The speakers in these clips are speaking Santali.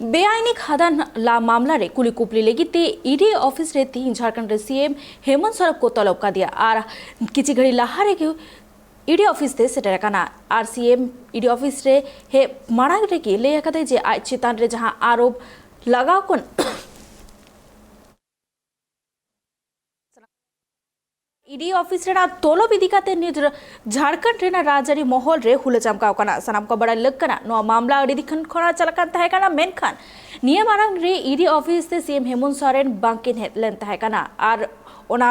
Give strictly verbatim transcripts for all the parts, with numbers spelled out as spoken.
ᱵᱮᱟᱭᱤᱱᱤ ᱠᱷᱟᱫᱟᱱ ᱞᱟ ᱢᱟᱢᱞᱟ ᱨᱮ ᱠᱩᱞᱤ ᱠᱩᱯᱞᱤ ᱞᱟᱹᱜᱤᱫ ᱛᱮ ᱤᱰᱤ ᱚᱯᱷᱤᱥ ᱨᱮ ᱛᱤᱦᱤᱧ ᱡᱷᱟᱲᱠᱷᱚᱸᱰ ᱨᱮ ᱥᱤ ᱮᱢ ᱦᱮᱢᱚᱱᱛ ᱥᱚᱨᱮᱱ ᱠᱚ ᱛᱚᱞᱚᱵ ᱠᱟᱫᱮᱭᱟ ᱟᱨ ᱠᱤᱪᱷᱩ ᱜᱷᱟᱹᱲᱤ ᱞᱟᱦᱟ ᱨᱮᱜᱮ ᱤᱰᱤ ᱚᱯᱷᱤᱥ ᱛᱮ ᱥᱮᱴᱮᱨ ᱟᱠᱟᱱᱟ᱾ ᱟᱨ ᱥᱤ ᱮᱢ ᱤᱰᱤ ᱚᱯᱷᱤᱥ ᱨᱮ ᱦᱮᱡ ᱢᱟᱲᱟᱝ ᱨᱮᱜᱮ ᱞᱟᱹᱭ ᱟᱠᱟᱫᱟᱭ ᱡᱮ ᱟᱡ ᱪᱮᱛᱟᱱ ᱨᱮ ᱡᱟᱦᱟᱸ ᱟᱨᱳᱯ ᱞᱟᱜᱟᱣ ᱠᱟᱱ ᱤᱰᱤ ᱚᱯᱷᱤᱥ ᱨᱮᱱᱟᱜ ᱛᱚᱞᱚᱵ ᱤᱫᱤ ᱠᱟᱛᱮ ᱱᱤᱛ ᱡᱷᱟᱲᱠᱷᱚᱸᱰ ᱨᱮᱱᱟᱜ ᱨᱟᱡᱽᱟᱹᱨᱤ ᱢᱚᱦᱚᱞ ᱨᱮ ᱦᱩᱞᱟᱹ ᱪᱟᱢᱠᱟᱣ ᱠᱟᱱᱟ᱾ ᱥᱟᱱᱟᱢ ᱠᱚ ᱵᱟᱲᱟᱭ ᱞᱟᱹᱠ ᱠᱟᱱᱟ, ᱱᱚᱣᱟ ᱢᱟᱢᱞᱟ ᱟᱹᱰᱤ ᱫᱤᱱ ᱠᱷᱚᱱ ᱠᱷᱚᱱᱟᱜ ᱪᱟᱞᱟᱜ ᱠᱟᱱ ᱛᱟᱦᱮᱸ ᱠᱟᱱᱟ, ᱢᱮᱱᱠᱷᱟᱱ ᱱᱤᱭᱟᱹ ᱢᱟᱲᱟᱝ ᱨᱮ ᱤᱰᱤ ᱚᱯᱷᱤᱥ ᱛᱮ ᱥᱤ ᱮᱢ ᱦᱮᱢᱚᱱᱛ ᱥᱚᱨᱮᱱ ᱵᱟᱝᱠᱤᱱ ᱦᱮᱡ ᱞᱮᱱ ᱛᱟᱦᱮᱸ ᱠᱟᱱᱟ᱾ ᱟᱨ ᱚᱱᱟ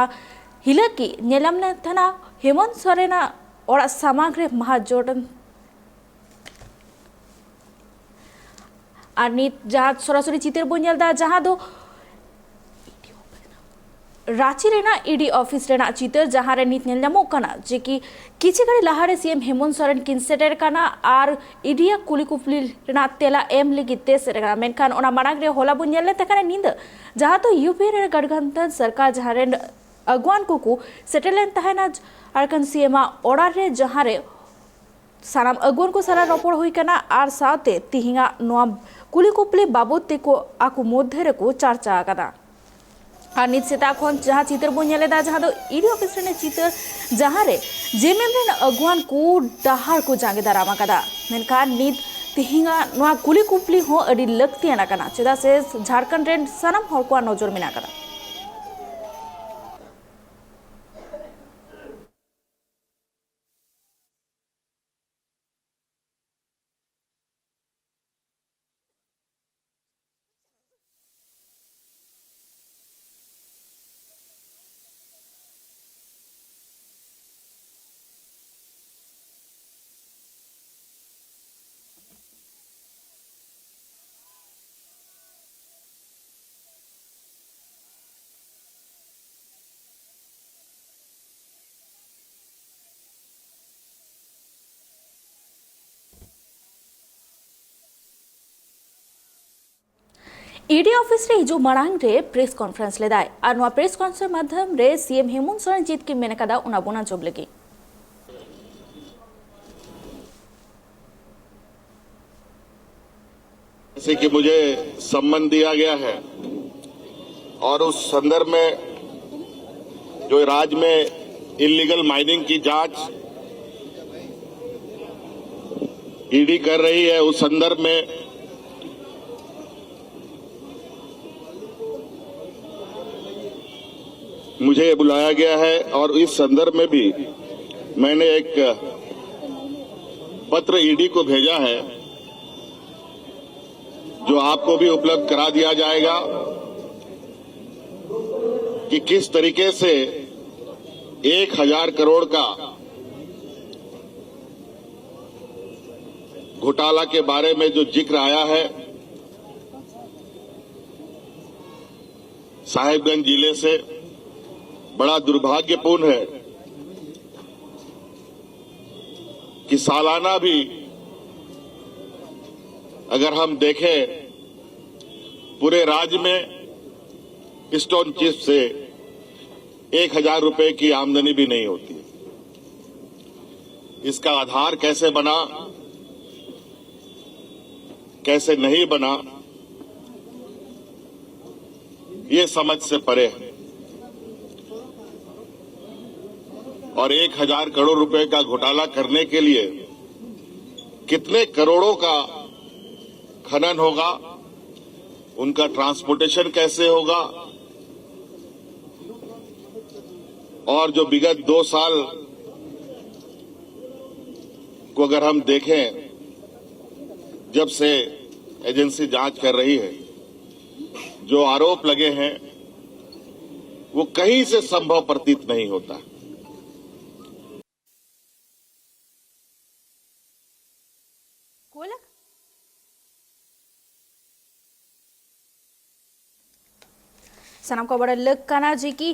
ᱦᱤᱞᱳᱜ ᱜᱮ ᱧᱮᱞ ᱧᱟᱢ ᱞᱮᱱ ᱛᱟᱦᱮᱱᱟ ᱦᱮᱢᱚᱱᱛ ᱥᱚᱨᱮᱱᱟᱜ ᱚᱲᱟᱜ ᱥᱟᱢᱟᱝ ᱨᱮ ᱢᱟᱦᱟ ᱡᱚᱴ ᱟᱨ ᱱᱤᱛ ᱡᱟᱦᱟᱸ ᱥᱚᱨᱟᱥᱚᱨᱤ ᱪᱤᱛᱟᱹᱨ ᱵᱚᱱ ᱧᱮᱞ ᱮᱫᱟ, ᱡᱟᱦᱟᱸ ᱫᱚ ᱨᱟᱸᱪᱤ ᱨᱮᱱᱟᱜ ᱤᱰᱤ ᱚᱯᱷᱤᱥ ᱨᱮᱱᱟᱜ ᱪᱤᱛᱟᱹᱨ, ᱡᱟᱦᱟᱸ ᱨᱮ ᱱᱤᱛ ᱧᱮᱞ ᱧᱟᱢᱚᱜ ᱠᱟᱱᱟ ᱡᱮ ᱠᱤ ᱠᱤᱪᱷᱩ ᱜᱷᱟᱹᱲᱤ ᱞᱟᱦᱟ ᱨᱮ ᱥᱤ ᱮᱢ ᱦᱮᱢᱚᱱᱛ ᱥᱚᱨᱮᱱ ᱠᱤᱱ ᱥᱮᱴᱮᱨ ᱠᱟᱱᱟ ᱟᱨ ᱤᱰᱤᱭᱟᱜ ᱠᱩᱞᱤ ᱠᱩᱯᱞᱤ ᱨᱮᱱᱟᱜ ᱛᱮᱞᱟ ᱮᱢ ᱞᱟᱹᱜᱤᱫ ᱛᱮ ᱥᱮᱴᱮᱨ ᱠᱟᱱᱟ᱾ ᱢᱮᱱᱠᱷᱟᱱ ᱚᱱᱟ ᱢᱟᱲᱟᱝ ᱨᱮ ᱦᱚᱞᱟ ᱵᱚᱱ ᱧᱮᱞ ᱞᱮᱫ ᱛᱟᱦᱮᱸ ᱠᱟᱱᱟ ᱧᱤᱫᱟᱹ, ᱡᱟᱦᱟᱸ ᱫᱚ ᱭᱩ ᱯᱤ ᱨᱮ ᱜᱟᱴᱷᱵᱟᱱᱫᱷᱚᱱ ᱥᱚᱨᱠᱟᱨ ᱡᱟᱦᱟᱸ ᱨᱮᱱ ᱟᱹᱜᱩᱣᱟᱱ ᱠᱚᱠᱚ ᱥᱮᱴᱮᱨ ᱞᱮᱱ ᱛᱟᱦᱮᱱᱟ ᱡᱷᱟᱲᱠᱷᱚᱸᱰ ᱥᱤ ᱮᱢ ᱟᱜ ᱚᱲᱟᱜ ᱨᱮ, ᱡᱟᱦᱟᱸ ᱨᱮ ᱥᱟᱱᱟᱢ ᱟᱹᱜᱩᱣᱟᱹᱱ ᱠᱚ ᱥᱟᱞᱟᱜ ᱨᱚᱯᱚᱲ ᱦᱩᱭ ᱠᱟᱱᱟ ᱟᱨ ᱥᱟᱶᱛᱮ ᱛᱤᱦᱤᱧᱟᱜ ᱱᱚᱣᱟ ᱠᱩᱞᱤ ᱠᱩᱯᱞᱤ ᱵᱟᱵᱚᱫ ᱛᱮᱠᱚ ᱟᱠᱚ ᱢᱚᱫᱽᱫᱷᱮ ᱨᱮᱠᱚ ᱪᱟᱨᱪᱟ ᱟᱠᱟᱫᱟ᱾ ᱟᱨ ᱱᱤᱛ ᱥᱮᱛᱟᱜ ᱠᱷᱚᱱ ᱡᱟᱦᱟᱸ ᱪᱤᱛᱟᱹᱨ ᱵᱚᱱ ᱧᱮᱞ ᱮᱫᱟ, ᱡᱟᱦᱟᱸ ᱫᱚ ᱤᱰᱤ ᱚᱯᱷᱤᱥ ᱨᱮᱱᱟᱜ ᱪᱤᱛᱟᱹᱨ, ᱡᱟᱦᱟᱸ ᱨᱮ ᱡᱮ ᱮᱢ ᱮᱢ ᱨᱮᱱ ᱟᱹᱜᱩᱣᱟᱱ ᱠᱚ ᱰᱟᱦᱟᱨ ᱠᱚ ᱡᱟᱸᱜᱮ ᱫᱟᱨᱟᱢ ᱟᱠᱟᱫᱟ, ᱢᱮᱱᱠᱷᱟᱱ ᱱᱤᱛ ᱛᱤᱦᱤᱧᱟᱜ ᱱᱚᱣᱟ ᱠᱩᱞᱤ ᱠᱩᱯᱞᱤ ᱦᱚᱸ ᱟᱹᱰᱤ ᱞᱟᱹᱠᱛᱤᱭᱟᱱ ᱠᱟᱱᱟ, ᱪᱮᱫᱟᱜ ᱥᱮ ᱡᱷᱟᱲᱠᱷᱚᱸᱰ ᱨᱮᱱ ᱥᱟᱱᱟᱢ ᱦᱚᱲ ᱠᱚᱣᱟᱜ ᱱᱚᱡᱚᱨ ᱢᱮᱱᱟᱜ ᱟᱠᱟᱫᱟ᱾ ᱤᱰᱤ ᱚᱯᱷᱤᱥ ᱨᱮ ᱦᱤᱡᱩᱜ ᱢᱟᱲᱟᱝ ᱨᱮ ᱯᱨᱮᱥ ᱠᱚᱱᱯᱷᱟᱨᱮᱱᱥ ᱞᱮᱫᱟᱭ ᱟᱨ ᱱᱚᱣᱟ ᱯᱨᱮᱥ ᱠᱚᱱᱯᱷᱟᱨᱮᱱᱥ ᱢᱟᱫᱽᱫᱷᱚᱢ ᱨᱮ ᱥᱤ ᱮᱢ ᱦᱮᱢᱚᱱᱛ ᱥᱚᱨᱮᱱ ᱪᱮᱫ ᱠᱤᱱ ᱢᱮᱱ ᱟᱠᱟᱫᱟ, ᱚᱱᱟ ᱵᱚᱱ ᱟᱸᱡᱚᱢ ᱞᱮᱜᱮ᱾ से कि मुझे सम्मन दिया गया है और उस संदर्भ में जो राज्य में इलीगल माइनिंग की जांच ईडी कर रही है, उस संदर्भ में मुझे बुलाया गया है और इस संदर्भ में भी मैंने एक पत्र ईडी को भेजा है, जो आपको भी उपलब्ध करा दिया जाएगा कि किस तरीके से एक हजार करोड़ का घोटाला के बारे में जो जिक्र आया है साहिबगंज जिले से, बड़ा दुर्भाग्यपूर्ण है कि सालाना भी अगर हम देखें, पूरे राज्य में स्टोन चिप्स से एक हजार रुपए की आमदनी भी नहीं होती। इसका आधार कैसे बना, कैसे नहीं बना, ये समझ से परे है। और एक हजार करोड़ रुपए का घोटाला करने के लिए कितने करोड़ों का खनन होगा, उनका ट्रांसपोर्टेशन कैसे होगा, और जो विगत दो साल को अगर हम देखें, जब से एजेंसी जांच कर रही है, जो आरोप लगे हैं, वो कहीं से संभव प्रतीत नहीं होता। ᱠᱚᱞᱟᱠ᱾ ᱥᱟᱱᱟᱢ ᱠᱚ ᱵᱟᱲᱟᱭ ᱞᱟᱹᱠ ᱠᱟᱱᱟ ᱡᱮ ᱠᱤ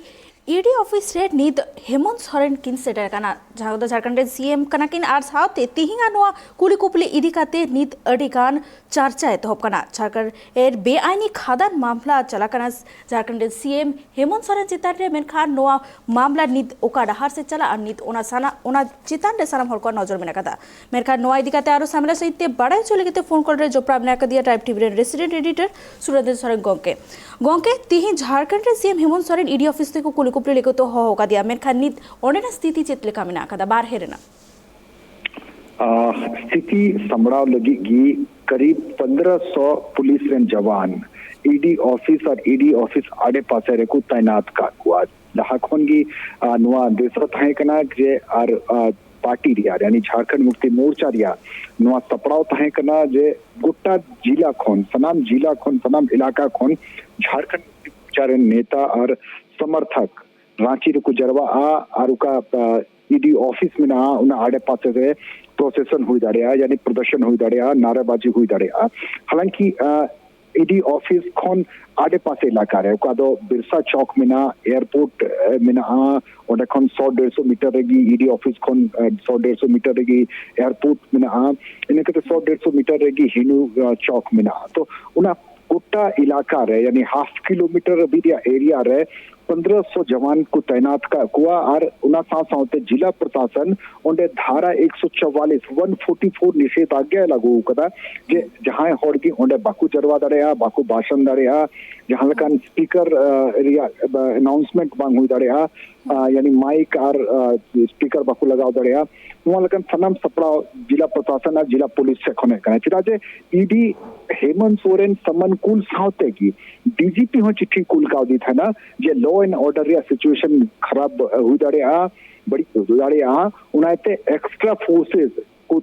ᱤᱰᱤ ᱚᱯᱷᱤᱥ ᱨᱮ ᱱᱤᱛ ᱦᱮᱢᱚᱱᱛ ᱥᱚᱨᱮᱱ ᱠᱤᱱ ᱥᱮᱴᱮᱨ ᱟᱠᱟᱱᱟ, ᱡᱟᱦᱟᱸ ᱫᱚ ᱡᱷᱟᱲᱠᱷᱚᱸᱰ ᱨᱮᱱ ᱥᱤ ᱮᱢ ᱠᱟᱱᱟ ᱠᱤᱱ᱾ ᱟᱨ ᱥᱟᱶᱛᱮ ᱛᱤᱦᱤᱧᱟᱜ ᱱᱚᱣᱟ ᱠᱩᱞᱤ ᱠᱩᱯᱞᱤ ᱤᱫᱤ ᱠᱟᱛᱮ ᱱᱤᱛ ᱟᱹᱰᱤ ᱜᱟᱱ ᱪᱟᱨᱪᱟ ᱮᱛᱚᱦᱚᱵ ᱠᱟᱱᱟ᱾ ᱡᱷᱟᱲᱠᱷᱚᱸᱰ ᱨᱮ ᱵᱮᱟᱭᱤᱱᱤ ᱠᱷᱟᱫᱟᱱ ᱢᱟᱢᱞᱟ ᱪᱟᱞᱟᱜ ᱠᱟᱱᱟ ᱡᱷᱟᱲᱠᱷᱚᱸᱰ ᱨᱮᱱ ᱥᱤ ᱮᱢ ᱦᱮᱢᱚᱱᱛ ᱥᱚᱨᱮᱱ ᱪᱮᱛᱟᱱ ᱨᱮ, ᱢᱮᱱᱠᱷᱟᱱ ᱱᱚᱣᱟ ᱢᱟᱢᱞᱟ ᱱᱤᱛ ᱚᱠᱟ ᱰᱟᱦᱟᱨ ᱥᱮᱫ ᱪᱟᱞᱟᱜᱼᱟ, ᱱᱤᱛ ᱚᱱᱟ ᱥᱟᱱᱟ-, ᱚᱱᱟ ᱪᱮᱛᱟᱱ ᱨᱮ ᱥᱟᱱᱟᱢ ᱦᱚᱲ ᱠᱚᱣᱟᱜ ᱱᱚᱡᱚᱨ ᱢᱮᱱᱟᱜ ᱟᱠᱟᱫᱟ᱾ ᱢᱮᱱᱠᱷᱟᱱ ᱱᱚᱣᱟ ᱤᱫᱤ ᱠᱟᱛᱮ ᱟᱨᱚ ᱥᱟᱢᱞᱟ ᱥᱟᱹᱦᱤᱡ ᱛᱮ ᱵᱟᱲᱟᱭ ᱦᱚᱪᱚ ᱞᱟᱹᱜᱤᱫ ᱛᱮ ᱯᱷᱳᱱ ᱠᱚᱞ ᱨᱮ ᱡᱚᱯᱲᱟᱣ ᱢᱮᱱᱟᱜ ᱟᱠᱟᱫᱮᱭᱟ ᱴᱨᱟᱭᱤᱵᱽ ᱴᱤᱵᱷᱤ ᱨᱮᱱ ᱨᱮᱥᱤᱰᱮᱱᱴ ᱮᱰᱤᱴᱚᱨ ᱥᱩᱨᱮᱱᱫᱨᱚ ᱥᱚᱨᱮᱱ ᱜᱚᱢᱠᱮ᱾ ᱜᱚᱢᱠᱮ, ᱛᱤᱦᱤᱧ ᱡᱷᱟᱲᱠᱷᱚᱸᱰ ᱨᱮ ᱥᱤ ᱮᱢ ᱦᱮᱢᱚᱱᱛ ᱥᱚᱨᱮᱱ ᱤᱰᱤ ᱚᱯᱷᱤᱥ ᱛᱮᱠᱚ ᱠᱩᱞᱤ ᱠᱩᱯᱞᱤ ᱞᱟᱹᱜᱤᱫ ᱠᱚ ᱦᱚᱦᱚ ᱟᱠᱟᱫᱮᱭᱟ, ᱢᱮᱱᱠᱷᱟᱱ ᱱᱤᱛ ᱚᱸᱰᱮᱱᱟᱜ ᱥᱛᱷᱤᱛᱤ ᱪᱮᱫ ᱞᱮᱠᱟ ᱢᱮᱱᱟᱜ ᱟᱠᱟᱫᱟ ᱵᱟᱨᱦᱮ ᱨᱮᱱᱟᱜ? ᱟᱦ, ᱥᱛᱷᱤᱛᱤ ᱥᱟᱢᱵᱲᱟᱣ ᱞᱟᱹᱜᱤᱫ ᱜᱮ ᱠᱟᱨᱤᱵ ᱯᱚᱱᱫᱽᱨᱚᱥᱚ ᱯᱩᱞᱤᱥ ᱨᱮᱱ ᱡᱟᱣᱟᱱ ᱤᱰᱤ ᱚᱯᱷᱤᱥ ᱟᱨ ᱤᱰᱤ ᱚᱯᱷᱤᱥ ᱟᱰᱮ ᱯᱟᱥᱮ ᱨᱮᱠᱚ ᱛᱟᱭᱱᱟᱛ ᱠᱟᱜ ᱠᱚᱣᱟ᱾ ᱞᱟᱦᱟ ᱠᱷᱚᱱ ᱜᱮ, ᱟᱦ, ᱱᱚᱣᱟ ᱫᱤᱥᱟᱹ ᱛᱟᱦᱮᱸ ᱠᱟᱱᱟ ᱡᱮ ᱟᱨ, ᱟᱦ, ᱯᱟᱨᱴᱤ ᱨᱮᱭᱟᱜ, ᱭᱟᱱᱤ ᱡᱷᱟᱲᱠᱷᱚᱸᱰ ᱢᱩᱠᱛᱤ ᱢᱳᱨᱪᱟ ᱨᱮᱭᱟᱜ ᱱᱚᱣᱟ ᱥᱟᱯᱲᱟᱣ ᱛᱟᱦᱮᱸ ᱠᱟᱱᱟ ᱡᱮ ᱜᱚᱴᱟ ᱡᱤᱞᱟ ᱠᱷᱚᱱ, ᱥᱟᱱᱟᱢ ᱡᱤᱞᱟ ᱠᱷᱚᱱ, ᱥᱟᱱᱟᱢ ᱮᱞᱟᱠᱟ ᱠᱷᱚᱱ ᱡᱷᱟᱲᱠᱷᱚᱸᱰ ᱢᱩᱠᱛᱤ ᱢᱳᱨᱪᱟ ᱨᱮᱱ ᱱᱮᱛᱟ ᱟᱨ ᱥᱚᱢᱚᱨᱛᱷᱚᱠ ᱨᱟᱸᱪᱤ ᱨᱮᱠᱚ ᱡᱟᱨᱣᱟᱜᱼᱟ ᱟᱨ ᱚᱠᱟ, ᱟ, ᱤᱰᱤ ᱚᱯᱷᱤᱥ ᱢᱮᱱᱟᱜᱼᱟ, ᱚᱱᱟ ᱟᱰᱮ ᱯᱟᱥᱮ ᱨᱮ ᱯᱨᱚᱥᱮᱥᱚᱱ ᱦᱩᱭ ᱫᱟᱲᱮᱭᱟᱜᱼᱟ, ᱭᱟᱱᱤ ᱯᱨᱚᱫᱚᱨᱥᱚᱱ ᱦᱩᱭ ᱫᱟᱲᱮᱭᱟᱜᱼᱟ, ᱱᱟᱨᱮᱵᱟᱡᱤ ᱦᱩᱭ ᱫᱟᱲᱮᱭᱟᱜᱼᱟ᱾ ᱦᱟᱞᱟᱝᱠᱤ, ᱟ, ᱤᱰᱤ ᱚᱯᱷᱤᱥ ᱠᱷᱚᱱ ᱟᱰᱮ ᱯᱟᱥᱮ ᱮᱞᱟᱠᱟ ᱨᱮ, ᱚᱠᱟ ᱫᱚ ᱵᱤᱨᱥᱟ ᱪᱚᱠ ᱢᱮᱱᱟᱜᱼᱟ, ᱮᱭᱟᱨᱯᱳᱨᱴ, ᱮ, ᱢᱮᱱᱟᱜᱼᱟ, ᱚᱸᱰᱮ ᱠᱷᱚᱱ ᱥᱚ ᱰᱮᱲᱥᱚ ᱢᱤᱴᱟᱨ ᱨᱮᱜᱮ ᱤᱰᱤ ᱚᱯᱷᱤᱥ ᱠᱷᱚᱱ, ᱮ, ᱥᱚ ᱰᱮᱲᱥᱚ ᱢᱤᱴᱟᱨ ᱨᱮᱜᱮ ᱮᱭᱟᱨᱯᱳᱨᱴ ᱢᱮᱱᱟᱜᱼᱟ, ᱤᱱᱟᱹ ᱠᱟᱛᱮ ᱥᱚ ᱰᱮᱲᱥᱚ ᱢᱤᱴᱟᱨ ᱨᱮᱜᱮ ᱦᱤᱱᱩ, ᱟ, ᱪᱚᱠ ᱢᱮᱱᱟᱜᱼᱟ᱾ ᱛᱚ, ᱚᱱᱟ ᱜᱚᱴᱟ ᱮᱞᱟᱠᱟ ᱨᱮ, ᱭᱟᱱᱤ ᱦᱟᱯ ᱠᱤᱞᱳᱢᱤᱴᱟᱨ ᱦᱟᱹᱵᱤᱡ ᱨᱮᱭᱟᱜ ᱮᱨᱤᱭᱟ ᱨᱮ ᱯᱚᱱᱫᱽᱨᱚᱥᱚ ᱡᱟᱣᱟᱱ ᱠᱚ ᱛᱟᱭᱱᱟᱛ ᱠᱟᱜ ᱠᱚᱣᱟ ᱟᱨ ᱚᱱᱟ ᱥᱟᱶ ᱥᱟᱶᱛᱮ ᱡᱤᱞᱟ ᱯᱨᱚᱥᱟᱥᱚᱱ ᱚᱸᱰᱮ ᱫᱷᱟᱨᱟ ᱮᱠᱥᱚ ᱪᱩᱣᱟᱞᱤᱥ, ᱚᱣᱟᱱ ᱯᱷᱳᱨᱴᱤ ᱯᱷᱳᱨ ᱱᱤᱥᱮᱫᱷᱟᱜᱽᱜᱟ ᱞᱟᱹᱜᱩ ᱟᱠᱟᱫᱟ ᱡᱮ ᱡᱟᱦᱟᱸᱭ ᱦᱚᱲ ᱜᱮ ᱚᱸᱰᱮ ᱵᱟᱠᱚ ᱡᱟᱨᱣᱟ ᱫᱟᱲᱮᱭᱟᱜᱼᱟ, ᱵᱟᱠᱚ ᱵᱷᱟᱥᱚᱱ ᱫᱟᱲᱮᱭᱟᱜᱼᱟ, ᱡᱟᱦᱟᱸ ᱞᱮᱠᱟᱱ ᱥᱯᱤᱠᱟᱨ, ᱟ, ᱨᱮᱭᱟᱜ, ᱟ, ᱟᱱᱟᱣᱩᱱᱥᱢᱮᱱᱴ ᱵᱟᱝ ᱦᱩᱭ ᱫᱟᱲᱮᱭᱟᱜᱼᱟ, ᱟ, ᱭᱟᱱᱤ ᱢᱟᱭᱤᱠ ᱟᱨ, ᱟ, ᱥᱯᱤᱠᱟᱨ ᱵᱟᱠᱚ ᱞᱟᱜᱟᱣ ᱫᱟᱲᱮᱭᱟᱜᱼᱟ᱾ ᱱᱚᱣᱟ ᱞᱮᱠᱟᱱ ᱥᱟᱱᱟᱢ ᱥᱟᱯᱲᱟᱣ ᱡᱤᱞᱟ ᱯᱨᱚᱥᱟᱥᱚᱱ ᱟᱨ ᱡᱤᱞᱟ ᱯᱩᱞᱤᱥ ᱥᱮᱫ ᱠᱷᱚᱱ ᱦᱮᱡ ᱠᱟᱱᱟ᱾ ᱪᱮᱫᱟᱜ ᱡᱮ ᱤᱰᱤ ᱦᱮᱢᱚᱱᱛ ᱥᱚᱨᱮᱱ ᱥᱟᱢᱟᱱ ᱠᱩᱞ ᱥᱟᱶᱛᱮ ᱜᱮ ᱰᱤᱡᱤᱯᱤ ᱦᱚᱸ ᱪᱤᱴᱷᱤ ᱠᱩᱞ ᱠᱟᱣᱫᱮ ᱛᱟᱦᱮᱱᱟ ᱡᱮ ᱞᱚ ᱮᱱᱰ ᱚᱨᱰᱟᱨ ᱨᱮᱭᱟᱜ ᱥᱤᱪᱩᱭᱮᱥᱚᱱ ᱠᱷᱟᱨᱟᱯ, ᱟ, ᱦᱩᱭ ᱫᱟᱲᱮᱭᱟᱜᱼᱟ, ᱵᱟᱹᱲᱤᱡ ᱦᱩᱭ ᱫᱟᱲᱮᱭᱟᱜᱼᱟ, ᱚᱱᱟᱛᱮ ᱮᱠᱥᱴᱨᱟ ᱯᱷᱳᱨᱥᱮᱥ ᱠᱚ,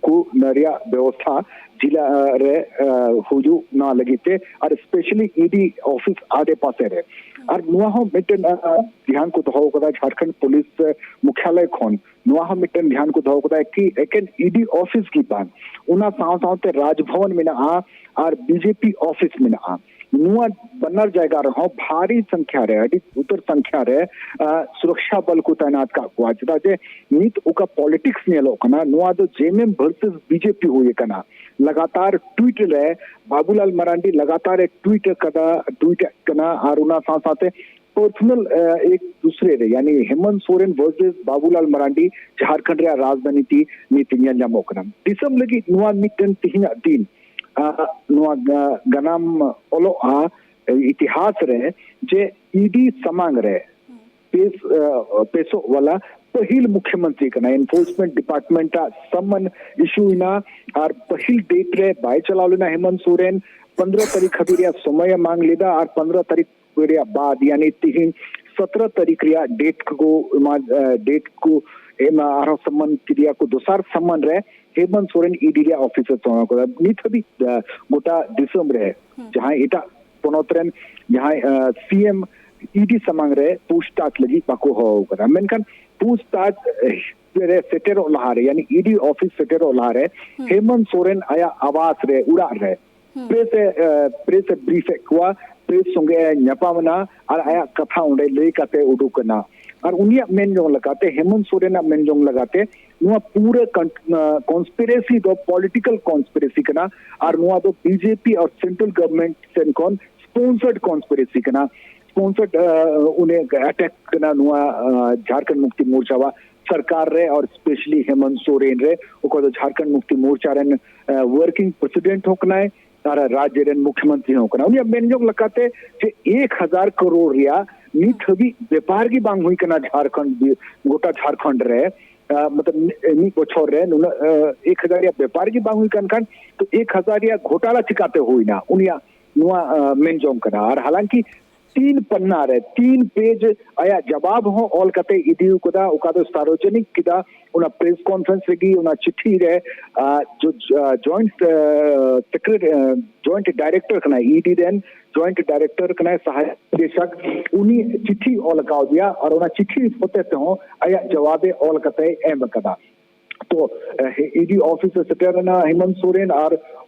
ᱠᱚ ᱨᱮᱭᱟᱜ ᱵᱮᱵᱚᱥᱛᱷᱟ ᱡᱤᱞᱟ, ᱟ, ᱨᱮ, ᱟ, ᱦᱩᱭᱩᱜ, ᱱᱚᱣᱟ ᱞᱟᱹᱜᱤᱫ ᱛᱮ, ᱟᱨ ᱥᱯᱮᱥᱟᱞᱤ ᱤᱰᱤ ᱚᱯᱷᱤᱥ ᱟᱰᱮ ᱯᱟᱥᱮ ᱨᱮ᱾ ᱟᱨ ᱱᱚᱣᱟ ᱦᱚᱸ ᱢᱤᱫᱴᱮᱱ, ᱟ, ᱟ, ᱫᱷᱮᱭᱟᱱ ᱠᱚ ᱫᱚᱦᱚ ᱠᱟᱫᱟ ᱡᱷᱟᱲᱠᱷᱚᱸᱰ ᱯᱩᱞᱤᱥ, ᱟ, ᱢᱩᱠᱷᱭᱟᱞᱚᱭ ᱠᱷᱚᱱ, ᱱᱚᱣᱟ ᱦᱚᱸ ᱢᱤᱫᱴᱮᱱ ᱫᱷᱮᱭᱟᱱ ᱠᱚ ᱫᱚᱦᱚ ᱠᱟᱫᱟ ᱠᱤ ᱮᱠᱮᱱ ᱤᱰᱤ ᱚᱯᱷᱤᱥ ᱜᱮ ᱵᱟᱝ, ᱚᱱᱟ ᱥᱟᱶ ᱥᱟᱶᱛᱮ ᱨᱟᱡᱽ ᱵᱷᱚᱵᱚᱱ ᱢᱮᱱᱟᱜᱼᱟ ᱟᱨ ᱵᱤᱡᱮᱯᱤ ᱚᱯᱷᱤᱥ ᱢᱮᱱᱟᱜᱼᱟ᱾ ᱱᱚᱣᱟ ᱵᱟᱱᱟᱨ ᱡᱟᱭᱜᱟ ᱨᱮᱦᱚᱸ ᱵᱷᱟᱨᱤ ᱥᱚᱝᱠᱷᱭᱟ ᱨᱮ, ᱟᱹᱰᱤ ᱩᱛᱟᱹᱨ ᱥᱚᱝᱠᱷᱭᱟ ᱨᱮ ᱥᱩᱨᱚᱠᱥᱟ ᱵᱚᱞ ᱠᱚ ᱛᱟᱭᱱᱟᱛ ᱠᱟᱜ ᱠᱚᱣᱟ᱾ ᱪᱮᱫᱟᱜ ᱡᱮ ᱱᱤᱛ ᱚᱠᱟ ᱯᱚᱞᱤᱴᱤᱠᱥ ᱧᱮᱞᱚᱜ ᱠᱟᱱᱟ, ᱱᱚᱣᱟ ᱫᱚ ᱡᱮᱮᱢᱮᱢ ᱵᱷᱟᱨᱥᱮᱥ ᱵᱤᱡᱮᱯᱤ ᱦᱩᱭ ᱟᱠᱟᱱᱟ᱾ ᱞᱟᱜᱟᱛᱟᱨ ᱴᱩᱭᱤᱴ ᱨᱮ ᱵᱟᱵᱩᱞᱟᱞ ᱢᱟᱨᱟᱱᱰᱤ ᱞᱟᱜᱟᱛᱟᱨ ᱮ ᱴᱩᱭᱤᱴ ᱟᱠᱟᱫᱟ, ᱴᱩᱭᱤᱴ ᱠᱟᱱᱟ, ᱟᱨ ᱚᱱᱟ ᱥᱟᱶ ᱥᱟᱶᱛᱮ ᱯᱟᱨᱥᱚᱱᱟᱞ ᱮᱠ ᱫᱩᱥᱨᱮ ᱨᱮ, ᱭᱟᱱᱤ ᱦᱮᱢᱚᱱᱛ ᱥᱚᱨᱮᱱ ᱵᱷᱟᱨᱥᱮᱥ ᱵᱟᱵᱩᱞᱟᱞ ᱢᱟᱨᱟᱱᱰᱤ ᱡᱷᱟᱲᱠᱷᱚᱸᱰ ᱨᱮᱭᱟᱜ ᱨᱟᱡᱽᱱᱤᱛᱤ ᱱᱤᱛ ᱧᱮᱞ ᱧᱟᱢᱚᱜ ᱠᱟᱱᱟ᱾ ᱫᱤᱥᱚᱢ ᱞᱟᱹᱜᱤᱫ ᱱᱚᱣᱟ ᱢᱤᱫᱴᱮᱱ ᱛᱮᱦᱮᱧᱟᱜ ᱫᱤᱱ, ᱱᱚᱣᱟ ᱜᱟᱱᱟᱢ ᱚᱞᱚᱜᱼᱟ ᱤᱛᱤᱦᱟᱥ ᱨᱮ, ᱡᱮ ᱤᱰᱤ ᱥᱟᱢᱟᱝ ᱨᱮ ᱯᱮᱥ ᱯᱮᱥᱚᱜ ᱣᱟᱞᱟ ᱯᱟᱹᱦᱤᱞ ᱢᱩᱠᱷᱭᱚᱢᱚᱱᱛᱨᱤ ᱠᱟᱱᱟ᱾ ᱮᱱᱯᱷᱳᱨᱥᱢᱮᱱᱴ ᱰᱤᱯᱟᱨᱴᱢᱮᱱᱴ ᱟᱜ ᱥᱟᱢᱟᱱ ᱤᱥᱩ ᱮᱱᱟ ᱟᱨ ᱯᱟᱹᱦᱤᱞ ᱰᱮᱴ ᱨᱮ ᱵᱟᱭ ᱪᱟᱞᱟᱣ ᱞᱮᱱᱟ ᱦᱮᱢᱚᱱᱛ ᱥᱚᱨᱮᱱ᱾ ᱯᱚᱱᱫᱽᱨᱚ ᱛᱟᱹᱨᱤᱠᱷ ᱦᱟᱹᱵᱤᱡ ᱨᱮᱭᱟᱜ ᱥᱚᱢᱚᱭ ᱮ ᱢᱟᱝ ᱞᱮᱫᱟ ᱟᱨ ᱯᱚᱱᱫᱽᱨᱚ ᱛᱟᱹᱨᱤᱠᱷ ᱨᱮᱭᱟᱜ ᱵᱟᱫ, ᱭᱟᱱᱤ ᱛᱤᱦᱤᱧ ᱥᱚᱛᱨᱚ ᱛᱟᱹᱨᱤᱠᱷ ᱨᱮᱭᱟᱜ ᱰᱮᱴ ᱠᱚ ᱮᱢᱟ, ᱰᱮᱴ ᱠᱚ ᱮᱢᱟ, ᱟᱨᱦᱚᱸ ᱥᱟᱢᱟᱱ ᱠᱮᱫᱮᱭᱟ ᱠᱚ᱾ ᱫᱚᱥᱟᱨ ᱥᱟᱢᱟᱱ ᱨᱮ ᱦᱮᱢᱚᱱᱛ ᱥᱚᱨᱮᱱ ᱤᱰᱤ ᱨᱮᱭᱟᱜ ᱚᱯᱷᱤᱥ ᱮ ᱥᱚᱢᱟᱱ ᱠᱟᱫᱟ᱾ ᱱᱤᱛ ᱦᱟᱹᱵᱤᱡ ᱜᱚᱴᱟ ᱫᱤᱥᱚᱢ ᱨᱮ ᱡᱟᱦᱟᱸᱭ ᱮᱴᱟᱜ ᱯᱚᱱᱚᱛ ᱨᱮᱱ ᱡᱟᱦᱟᱸᱭ ᱥᱤ ᱮᱢ ᱤᱰᱤ ᱥᱟᱢᱟᱝ ᱨᱮ ᱯᱩᱪᱷᱛᱟᱪᱷ ᱞᱟᱹᱜᱤᱫ ᱵᱟᱠᱚ ᱦᱚᱦᱚ ᱟᱠᱟᱫᱟ, ᱢᱮᱱᱠᱷᱟᱱ ᱯᱩᱪᱷᱛᱟᱪᱷ ᱨᱮ ᱥᱮᱴᱮᱨᱚᱜ ᱞᱟᱦᱟᱨᱮ, ᱭᱟᱱᱤ ᱤᱰᱤ ᱚᱯᱷᱤᱥ ᱥᱮᱴᱮᱨᱚᱜ ᱞᱟᱦᱟᱨᱮ ᱦᱮᱢᱚᱱᱛ ᱥᱚᱨᱮᱱ ᱟᱭᱟᱜ ᱟᱵᱟᱥ ᱨᱮ, ᱚᱲᱟᱜ ᱨᱮ ᱯᱨᱮᱥ ᱮ ᱯᱨᱮᱥ ᱮ ᱵᱨᱤᱯᱷ ᱮᱫ ᱠᱚᱣᱟ, ᱯᱨᱮᱥ ᱥᱚᱸᱜᱮ ᱮ ᱧᱟᱯᱟᱢ ᱮᱱᱟ ᱟᱨ ᱟᱭᱟᱜ ᱠᱟᱛᱷᱟ ᱚᱸᱰᱮ ᱞᱟᱹᱭ ᱠᱟᱛᱮ ᱩᱰᱩᱠ ᱮᱱᱟ᱾ ᱟᱨ ᱩᱱᱤᱭᱟᱜ ᱢᱮᱱ ᱡᱚᱝ ᱞᱮᱠᱟᱛᱮ, ᱦᱮᱢᱚᱱᱛ ᱥᱚᱨᱮᱱᱟᱜ ᱢᱮᱱ ᱡᱚᱝ ᱞᱮᱠᱟᱛᱮ, ᱱᱚᱣᱟ ᱯᱩᱨᱟᱹ ᱠᱚᱱᱥᱯᱤᱨᱮᱥᱤ ᱫᱚ ᱯᱚᱞᱤᱴᱤᱠᱟᱞ ᱠᱚᱱᱥᱯᱤᱨᱮᱥᱤ ᱠᱟᱱᱟ ᱟᱨ ᱱᱚᱣᱟ ᱫᱚ ᱵᱤᱡᱮᱯᱤ ᱟᱨ ᱥᱮᱱᱴᱨᱟᱞ ᱜᱚᱵᱷᱚᱨᱱᱢᱮᱱᱴ ᱥᱮᱱ ᱠᱷᱚᱱ ᱥᱯᱚᱱᱥᱟᱨᱰ ᱠᱚᱱᱥᱯᱤᱨᱮᱥᱤ ᱠᱟᱱᱟ᱾ ᱥᱯᱚᱱᱥᱟᱨᱰ ᱩᱱᱤ ᱮᱴᱮᱠ ᱠᱟᱱᱟ ᱱᱚᱣᱟ ᱡᱷᱟᱲᱠᱷᱚᱸᱰ ᱢᱩᱠᱛᱤ ᱢᱳᱨᱪᱟ ᱟᱜ ᱥᱚᱨᱠᱟᱨ ᱨᱮ ᱟᱨ ᱥᱯᱮᱥᱟᱞᱤ ᱦᱮᱢᱚᱱᱛ ᱥᱚᱨᱮᱱ ᱨᱮ, ᱚᱠᱚᱭ ᱫᱚ ᱡᱷᱟᱲᱠᱷᱚᱸᱰ ᱢᱩᱠᱛᱤ ᱢᱳᱨᱪᱟ ᱨᱮᱱ ᱣᱟᱨᱠᱤᱝ ᱯᱨᱮᱥᱤᱰᱮᱱᱴ ᱦᱚᱸ ᱠᱟᱱᱟᱭ ᱟᱨ ᱨᱟᱡᱽ ᱨᱮᱱ ᱢᱩᱠᱷᱭᱚᱢᱚᱱᱛᱨᱤ ᱦᱚᱸ ᱠᱟᱱᱟ᱾ ᱩᱱᱤᱭᱟᱜ ᱢᱮᱱ ᱡᱚᱝ ᱞᱮᱠᱟᱛᱮ ᱡᱮ ᱮᱠ ᱦᱟᱡᱟᱨ ᱠᱟᱨᱳᱲ ᱨᱮᱭᱟᱜ ᱱᱤᱛ ᱦᱟᱹᱵᱤᱡ ᱵᱮᱯᱟᱨ ᱜᱮ ᱵᱟᱝ ᱦᱩᱭ ᱠᱟᱱᱟ ᱡᱷᱟᱲᱠᱷᱚᱸᱰ, ᱜᱚᱴᱟ ᱡᱷᱟᱲᱠᱷᱚᱸᱰ ᱨᱮ, ᱢᱚᱛᱞᱚᱵ ᱢᱤᱫ ᱵᱚᱪᱷᱚᱨ ᱨᱮ ᱱᱩᱱᱟᱹᱜ ᱮᱠ ᱦᱟᱡᱟᱨ ᱨᱮᱭᱟᱜ ᱵᱮᱯᱟᱨ ᱜᱮ ᱵᱟᱝ ᱦᱩᱭ ᱠᱟᱱ ᱠᱷᱟᱱ, ᱛᱚ ᱮᱠ ᱦᱟᱡᱟᱨ ᱨᱮᱭᱟᱜ ᱜᱷᱚᱴᱟᱞᱟ ᱪᱤᱠᱟᱛᱮ ᱦᱩᱭᱱᱟ? ᱩᱱᱤᱭᱟᱜ ᱱᱚᱣᱟ ᱢᱮᱱ ᱡᱚᱝ ᱠᱟᱱᱟ᱾ ᱟᱨ ᱦᱟᱞᱟᱝᱠᱤ ᱛᱤᱱ ᱯᱟᱱᱱᱟ ᱨᱮ ᱛᱤᱱ ᱯᱮᱡᱽ ᱟᱭᱟᱜ ᱡᱟᱵᱟᱵ ᱦᱚᱸ ᱚᱞ ᱠᱟᱛᱮ ᱤᱫᱤ ᱠᱟᱫᱟ, ᱚᱠᱟ ᱫᱚ ᱥᱟᱨᱣᱚᱡᱚᱱᱤᱠ ᱠᱮᱫᱟ ᱚᱱᱟ ᱯᱨᱮᱥ ᱠᱚᱱᱯᱷᱟᱨᱮᱱᱥ ᱨᱮᱜᱮ᱾ ᱚᱱᱟ ᱪᱤᱴᱷᱤ ᱨᱮ ᱡᱚᱭᱮᱱᱴ ᱥᱮᱠᱨᱮᱴᱟᱨᱤ, ᱡᱚᱭᱮᱱᱴ ᱰᱟᱭᱨᱮᱠᱴᱚᱨ ᱠᱟᱱᱟᱭ, ᱤᱰᱤ ᱨᱮᱱ ᱡᱚᱭᱮᱱᱴ ᱰᱟᱭᱨᱮᱠᱴᱚᱨ ᱠᱟᱱᱟᱭ ᱥᱟᱦᱟᱭ ᱱᱤᱨᱫᱮᱥᱚᱠ, ᱩᱱᱤ ᱪᱤᱴᱷᱤ ᱚᱞ ᱠᱟᱣᱫᱮᱭᱟ ᱟᱨ ᱚᱱᱟ ᱪᱤᱴᱷᱤ ᱦᱚᱛᱮ ᱛᱮᱦᱚᱸ ᱟᱭᱟᱜ ᱡᱟᱵᱟᱵᱮ ᱚᱞ ᱠᱟᱛᱮ ᱮᱢ ᱠᱟᱫᱟ᱾ ᱛᱚ ᱤᱰᱤ ᱚᱯᱷᱤᱥ ᱮ ᱥᱮᱴᱮᱨ ᱮᱱᱟ ᱦᱮᱢᱚᱱᱛ ᱥᱚᱨᱮᱱ, ᱟᱨ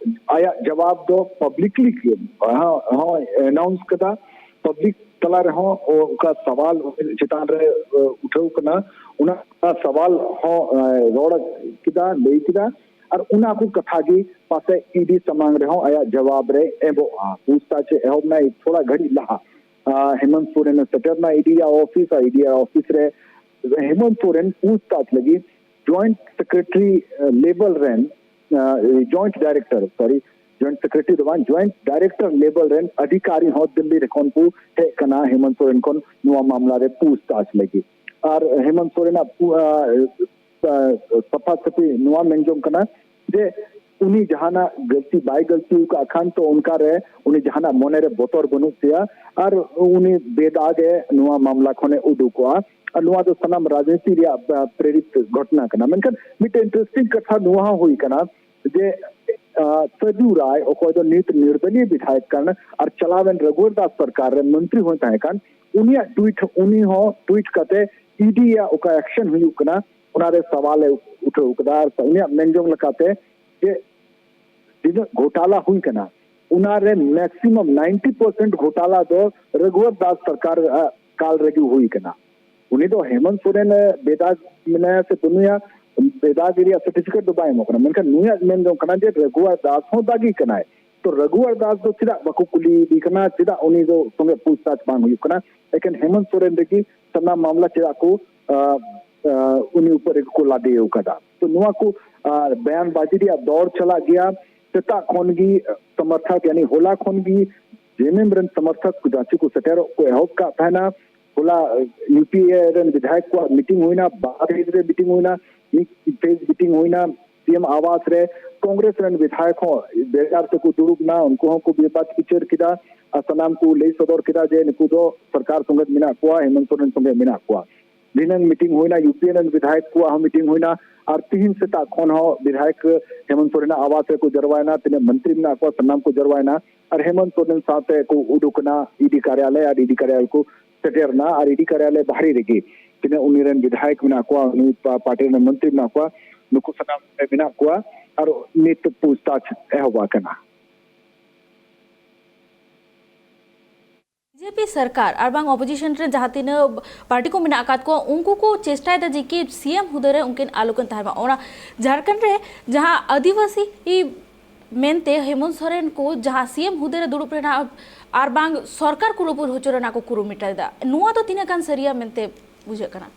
ᱟᱭᱟᱜ ᱡᱟᱣᱟᱵ ᱫᱚ ᱯᱟᱵᱽᱞᱤᱠᱞᱤ ᱦᱚᱸ ᱮᱱᱟᱣᱩᱱᱥ ᱠᱟᱫᱟ, ᱯᱟᱵᱽᱞᱤᱠ ᱛᱟᱞᱟ ᱨᱮᱦᱚᱸ ᱚᱱᱠᱟ ᱥᱟᱣᱟᱞ ᱪᱮᱛᱟᱱ ᱨᱮ ᱩᱴᱷᱟᱹᱣ ᱠᱟᱱᱟ, ᱚᱱᱟ ᱥᱟᱣᱟᱞ ᱦᱚᱸ ᱨᱚᱲ ᱠᱮᱫᱟ, ᱞᱟᱹᱭ ᱠᱮᱫᱟ᱾ ᱟᱨ ᱚᱱᱟ ᱠᱚ ᱠᱟᱛᱷᱟ ᱜᱮ ᱯᱟᱥᱮᱡ ᱤᱰᱤ ᱥᱟᱢᱟᱝ ᱨᱮᱦᱚᱸ ᱟᱭᱟᱜ ᱡᱟᱣᱟᱵ ᱨᱮ ᱮᱢᱚᱜᱼᱟ᱾ ᱯᱩᱪᱷᱛᱟᱪᱷ ᱮ ᱮᱦᱚᱵ ᱱᱟ ᱛᱷᱚᱲᱟ ᱜᱷᱟᱹᱲᱤᱡ ᱞᱟᱦᱟ ᱦᱮᱢᱚᱱᱛ ᱥᱚᱨᱮᱱ ᱮ ᱥᱮᱴᱮᱨ ᱱᱟ ᱤᱰᱤ ᱭᱟᱜ ᱚᱯᱷᱤᱥ, ᱟᱨ ᱤᱰᱤ ᱭᱟᱜ ᱚᱯᱷᱤᱥ ᱨᱮ ᱦᱮᱢᱚᱱᱛ ᱥᱚᱨᱮᱱ ᱯᱩᱪᱷᱛᱟᱪᱷ ᱞᱟᱹᱜᱤᱫ ᱡᱚᱭᱮᱱᱴ ᱥᱮᱠᱨᱮᱴᱟᱨᱤ ᱞᱮᱵᱮᱞ ᱨᱮᱱ, ᱡᱚᱭᱮᱱᱴ ᱰᱟᱭᱨᱮᱠᱴᱚᱨ, ᱥᱚᱨᱤ, ᱡᱚᱭᱮᱱᱴ ᱥᱮᱠᱨᱮᱴᱟᱨᱤ ᱫᱚ ᱵᱟᱝ, ᱡᱚᱭᱮᱱᱴ ᱰᱟᱭᱨᱮᱠᱴᱚᱨ ᱞᱮᱵᱮᱞ ᱨᱮᱱ ᱚᱫᱷᱤᱠᱟᱨᱤ ᱦᱚᱸ ᱫᱤᱞᱞᱤ ᱨᱮ ᱠᱷᱚᱱ ᱠᱚ ᱦᱮᱡ ᱠᱟᱱᱟ ᱦᱮᱢᱚᱱᱛ ᱥᱚᱨᱮᱱ ᱠᱷᱚᱱ ᱱᱚᱣᱟ ᱢᱟᱢᱞᱟ ᱨᱮ ᱯᱩᱪᱷᱛᱟᱪᱷ ᱞᱟᱹᱜᱤᱫ᱾ ᱟᱨ ᱦᱮᱢᱚᱱᱛ ᱥᱚᱨᱮᱱᱟᱜ ᱥᱟᱯᱷᱟ ᱥᱟᱹᱯᱷᱤ ᱱᱚᱣᱟ ᱢᱮᱱ ᱡᱚᱝ ᱠᱟᱱᱟ ᱡᱮ ᱩᱱᱤ ᱡᱟᱦᱟᱱᱟᱜ ᱜᱟᱹᱞᱛᱤ ᱵᱟᱭ ᱜᱟᱹᱞᱛᱤ ᱟᱠᱟᱫ ᱠᱷᱟᱱ, ᱛᱚ ᱚᱱᱠᱟ ᱨᱮ ᱩᱱᱤ ᱡᱟᱦᱟᱱᱟᱜ ᱢᱚᱱᱮ ᱨᱮ ᱵᱚᱛᱚᱨ ᱵᱟᱹᱱᱩᱜ ᱛᱟᱭᱟ, ᱟᱨ ᱩᱱᱤ ᱵᱮᱫᱟᱜ ᱮ ᱱᱚᱣᱟ ᱢᱟᱢᱞᱟ ᱠᱷᱚᱱᱮ ᱩᱰᱩᱠᱚᱜᱼᱟ᱾ ᱟᱨ ᱱᱚᱣᱟ ᱫᱚ ᱥᱟᱱᱟᱢ ᱨᱟᱡᱽᱱᱤᱛᱤ ᱨᱮᱭᱟᱜ ᱯᱨᱮᱨᱤᱛ ᱜᱷᱚᱴᱚᱱᱟ ᱠᱟᱱᱟ᱾ ᱢᱮᱱᱠᱷᱟᱱ ᱢᱤᱫᱴᱮᱱ ᱤᱱᱴᱟᱨᱮᱥᱴᱤᱝ ᱠᱟᱛᱷᱟ ᱱᱚᱣᱟ ᱦᱚᱸ ᱦᱩᱭ ᱠᱟᱱᱟ ᱡᱮ ᱥᱟᱹᱫᱷᱩ ᱨᱟᱭ, ᱚᱠᱚᱭ ᱫᱚ ᱱᱤᱛ ᱱᱤᱨᱫᱚᱞᱤᱭ ᱵᱤᱫᱷᱟᱭᱚᱠ ᱠᱟᱱ ᱟᱨ ᱪᱟᱞᱟᱣᱮᱱ ᱨᱟᱜᱷᱩᱣᱟᱨ ᱫᱟᱥ ᱥᱚᱨᱠᱟᱨ ᱨᱮ ᱢᱚᱱᱛᱨᱤ ᱦᱚᱸᱭ ᱛᱟᱦᱮᱸ ᱠᱟᱱ, ᱩᱱᱤᱭᱟᱜ ᱴᱩᱭᱤᱴ, ᱩᱱᱤ ᱦᱚᱸ ᱴᱩᱭᱤᱴ ᱠᱟᱛᱮ ᱤᱰᱤ ᱭᱟᱜ ᱚᱠᱟ ᱮᱠᱥᱮᱱ ᱦᱩᱭᱩᱜ ᱠᱟᱱᱟ, ᱚᱱᱟᱨᱮ ᱥᱟᱣᱟᱞ ᱮ ᱩᱴᱷᱟᱹᱣ ᱠᱟᱫᱟ᱾ ᱟᱨ ᱩᱱᱤᱭᱟᱜ ᱢᱮᱱ ᱡᱚᱝ ᱞᱮᱠᱟᱛᱮ ᱡᱮ ᱛᱤᱱᱟᱹᱜ ᱜᱷᱚᱴᱟᱞᱟ ᱦᱩᱭ ᱠᱟᱱᱟ, ᱚᱱᱟᱨᱮ ᱢᱮᱠᱥᱤᱢᱟᱢ ᱱᱟᱭᱤᱱᱴᱤ ᱯᱟᱨᱥᱮᱱᱴ ᱜᱷᱚᱴᱟᱞᱟ ᱫᱚ ᱨᱟᱜᱷᱩᱣᱟᱨ ᱫᱟᱥ ᱥᱚᱨᱠᱟᱨ ᱠᱟᱞ ᱨᱮᱜᱮ ᱦᱩᱭ ᱠᱟᱱᱟ᱾ ᱩᱱᱤ ᱫᱚ ᱦᱮᱢᱚᱱᱛ ᱥᱚᱨᱮᱱ ᱵᱮᱫᱟᱜ ᱢᱮᱱᱟᱭᱟ ᱥᱮ ᱵᱟᱹᱱᱩᱭᱟ, ᱵᱮᱫᱟᱜ ᱨᱮᱭᱟᱜ ᱥᱟᱨᱴᱤᱯᱷᱤᱠᱮᱴ ᱫᱚ ᱵᱟᱭ ᱮᱢᱚᱜ ᱠᱟᱱᱟ᱾ ᱢᱮᱱᱠᱷᱟᱱ ᱱᱩᱭᱟᱜ ᱢᱮᱱ ᱡᱚᱝ ᱠᱟᱱᱟ ᱡᱮ ᱨᱟᱜᱷᱩᱣᱟᱨ ᱫᱟᱥ ᱦᱚᱸ ᱫᱟᱜᱤ ᱠᱟᱱᱟᱭ, ᱛᱚ ᱨᱟᱜᱷᱩᱣᱟᱨ ᱫᱟᱥ ᱫᱚ ᱪᱮᱫᱟᱜ ᱵᱟᱠᱚ ᱠᱩᱞᱤᱭᱮᱫᱮ ᱠᱟᱱᱟ, ᱪᱮᱫᱟᱜ ᱩᱱᱤ ᱫᱚ ᱥᱚᱸᱜᱮ ᱯᱩᱪᱷᱛᱟᱪᱷ ᱵᱟᱝ ᱦᱩᱭᱩᱜ ᱠᱟᱱᱟ? ᱮᱠᱮᱱ ᱦᱮᱢᱚᱱᱛ ᱥᱚᱨᱮᱱ ᱨᱮᱜᱮ ᱥᱟᱱᱟᱢ ᱢᱟᱢᱞᱟ ᱪᱮᱫᱟᱜ ᱠᱚ ᱩᱱᱤ ᱩᱯᱚᱨ ᱨᱮᱜᱮ ᱠᱚ ᱞᱟᱫᱮ ᱟᱠᱟᱫᱟ? ᱛᱚ ᱱᱚᱣᱟ ᱠᱚ ᱵᱮᱭᱟᱱ ᱵᱟᱡᱤ ᱨᱮᱭᱟᱜ ᱫᱚᱨ ᱪᱟᱞᱟᱜ ᱜᱮᱭᱟ᱾ ᱥᱮᱛᱟᱜ ᱠᱷᱚᱱ ᱜᱮ ᱥᱚᱢᱚᱨᱛᱷᱚᱠ, ᱭᱟᱱᱤ ᱦᱚᱞᱟ ᱠᱷᱚᱱ ᱜᱮ ᱡᱮᱮᱢᱮᱢ ᱨᱮᱱ ᱥᱚᱢᱚᱨᱛᱷᱚᱠ ᱠᱚ ᱨᱟᱸᱪᱤ ᱠᱚ ᱥᱮᱴᱮᱨᱚᱜ ᱠᱚ ᱮᱦᱚᱵ ᱠᱟᱜ ᱛᱟᱦᱮᱱᱟ᱾ ᱦᱚᱞᱟ ᱭᱩᱯᱤᱮ ᱨᱮᱱ ᱵᱤᱫᱷᱟᱭᱚᱠ ᱠᱚᱣᱟᱜ ᱢᱤᱴᱤᱝ ᱦᱩᱭᱱᱟ, ᱵᱟᱨ ᱯᱷᱮᱡᱽ ᱨᱮ ᱢᱤᱴᱤᱝ ᱦᱩᱭᱱᱟ, ᱢᱤᱫ ᱯᱷᱮᱡᱽ ᱢᱤᱴᱤᱝ ᱦᱩᱭᱱᱟ ᱥᱤ ᱮᱢ ᱟᱵᱟᱥ ᱨᱮ᱾ ᱠᱚᱝᱜᱨᱮᱥ ᱨᱮᱱ ᱵᱤᱫᱷᱟᱭᱚᱠ ᱦᱚᱸ ᱵᱮᱲᱟᱨ ᱛᱮᱠᱚ ᱫᱩᱲᱩᱵ ᱮᱱᱟ, ᱩᱱᱠᱩ ᱦᱚᱸᱠᱚ ᱵᱤᱵᱟᱫ ᱵᱤᱪᱟᱹᱨ ᱠᱮᱫᱟ᱾ ᱟᱨ ᱥᱟᱱᱟᱢ ᱠᱚ ᱞᱟᱹᱭ ᱥᱚᱫᱚᱨ ᱠᱮᱫᱟ ᱡᱮ ᱱᱩᱠᱩ ᱫᱚ ᱥᱚᱨᱠᱟᱨ ᱥᱚᱸᱜᱮ ᱢᱮᱱᱟᱜ ᱠᱚᱣᱟ, ᱦᱮᱢᱚᱱᱛ ᱥᱚᱨᱮᱱ ᱥᱚᱸᱜᱮ ᱢᱮᱱᱟᱜ ᱠᱚᱣᱟ᱾ ᱫᱷᱤᱱᱟᱹᱝ ᱢᱤᱴᱤᱝ ᱦᱩᱭᱱᱟ, ᱭᱩᱯᱤᱮ ᱨᱮᱱ ᱵᱤᱫᱷᱟᱭᱚᱠ ᱠᱚᱣᱟᱜ ᱦᱚᱸ ᱢᱤᱴᱤᱝ ᱦᱩᱭᱱᱟ᱾ ᱟᱨ ᱛᱤᱦᱤᱧ ᱥᱮᱛᱟᱜ ᱠᱷᱚᱱ ᱦᱚᱸ ᱵᱤᱫᱷᱟᱭᱚᱠ ᱦᱮᱢᱚᱱᱛ ᱥᱚᱨᱮᱱᱟᱜ ᱟᱵᱟᱥ ᱨᱮᱠᱚ ᱡᱟᱨᱣᱟᱭᱮᱱᱟ, ᱛᱤᱱᱟᱹᱜ ᱢᱚᱱᱛᱨᱤ ᱢᱮᱱᱟᱜ ᱠᱚᱣᱟ ᱥᱟᱱᱟᱢ ᱠᱚ ᱡᱟᱨᱣᱟᱭᱮᱱᱟ᱾ ᱟᱨ ᱦᱮᱢᱚᱱᱛ ᱥᱚᱨᱮᱱ ᱥᱟᱶᱛᱮ ᱠᱚ ᱩᱰᱩᱠ ᱮᱱᱟ ᱤᱰᱤ ᱠᱟᱨᱭᱟᱞᱚᱭ, ᱟᱨ ᱤᱰᱤ ᱠᱟᱨᱭᱟᱞᱚᱭ ᱠᱚ ᱥᱮᱴᱮᱨ ᱮᱱᱟ᱾ ᱟᱨ ᱤᱰᱤ ᱠᱟᱨᱭᱟᱞᱚᱭ ᱵᱟᱦᱨᱮ ᱨᱮᱜᱮ ᱛᱤᱱᱟᱹᱜ ᱩᱱᱤ ᱨᱮᱱ ᱵᱤᱫᱷᱟᱭᱚᱠ ᱢᱮᱱᱟᱜ ᱠᱚᱣᱟ, ᱩᱱᱤ ᱯᱟ-, ᱯᱟᱨᱴᱤ ᱨᱮᱱ ᱢᱚᱱᱛᱨᱤ ᱢᱮᱱᱟᱜ ᱠᱚᱣᱟ, ᱱᱩᱠᱩ ᱥᱟᱱᱟᱢ ᱨᱮ ᱢᱮᱱᱟᱜ ᱠᱚᱣᱟ ᱟᱨ ᱱᱤᱛ ᱯᱩᱪᱷᱛᱟᱪᱷ ᱮᱦᱚᱵ ᱟᱠᱟᱱᱟ᱾ ᱵᱤᱡᱮᱯᱤ ᱥᱚᱨᱠᱟᱨ ᱟᱨ ᱵᱟᱝ ᱚᱯᱳᱡᱤᱥᱚᱱ ᱨᱮ ᱡᱟᱦᱟᱸ ᱛᱤᱱᱟᱹᱜ ᱯᱟᱨᱴᱤ ᱠᱚ ᱢᱮᱱᱟᱜ ᱟᱠᱟᱫ ᱠᱚᱣᱟ, ᱩᱱᱠᱩ ᱠᱚ ᱪᱮᱥᱴᱟᱭᱮᱫᱟ ᱡᱮ ᱠᱤ ᱥᱤ ᱮᱢ ᱦᱩᱫᱟᱹ ᱨᱮ ᱩᱱᱠᱤᱱ ᱟᱞᱚ ᱠᱤᱱ ᱛᱟᱦᱮᱱ ᱢᱟ᱾ ᱚᱱᱟ ᱡᱷᱟᱲᱠᱷᱚᱸᱰ ᱨᱮ ᱡᱟᱦᱟᱸ ᱟᱹᱫᱤᱵᱟᱹᱥᱤ ᱢᱮᱱᱛᱮ ᱦᱮᱢᱚᱱᱛ ᱥᱚᱨᱮᱱ ᱠᱚ ᱡᱟᱦᱟᱸ ᱥᱤ ᱮᱢ ᱦᱩᱫᱟᱹ ᱨᱮ ᱫᱩᱲᱩᱵ ᱨᱮᱱᱟᱜ ᱟᱨ ᱵᱟᱝ ᱥᱚᱨᱠᱟᱨ ᱠᱩᱲᱟᱹᱯᱩᱨ ᱦᱚᱪᱚ ᱨᱮᱱᱟᱜ ᱠᱚ ᱠᱩᱨᱩᱢᱩᱴᱩᱭᱮᱫᱟ, ᱱᱚᱣᱟ ᱫᱚ ᱛᱤᱱᱟᱹᱜ ᱜᱟᱱ ᱥᱟᱹᱨᱤᱭᱟ ᱢᱮᱱᱛᱮ ᱵᱩᱡᱷᱟᱹᱜ ᱠᱟᱱᱟ?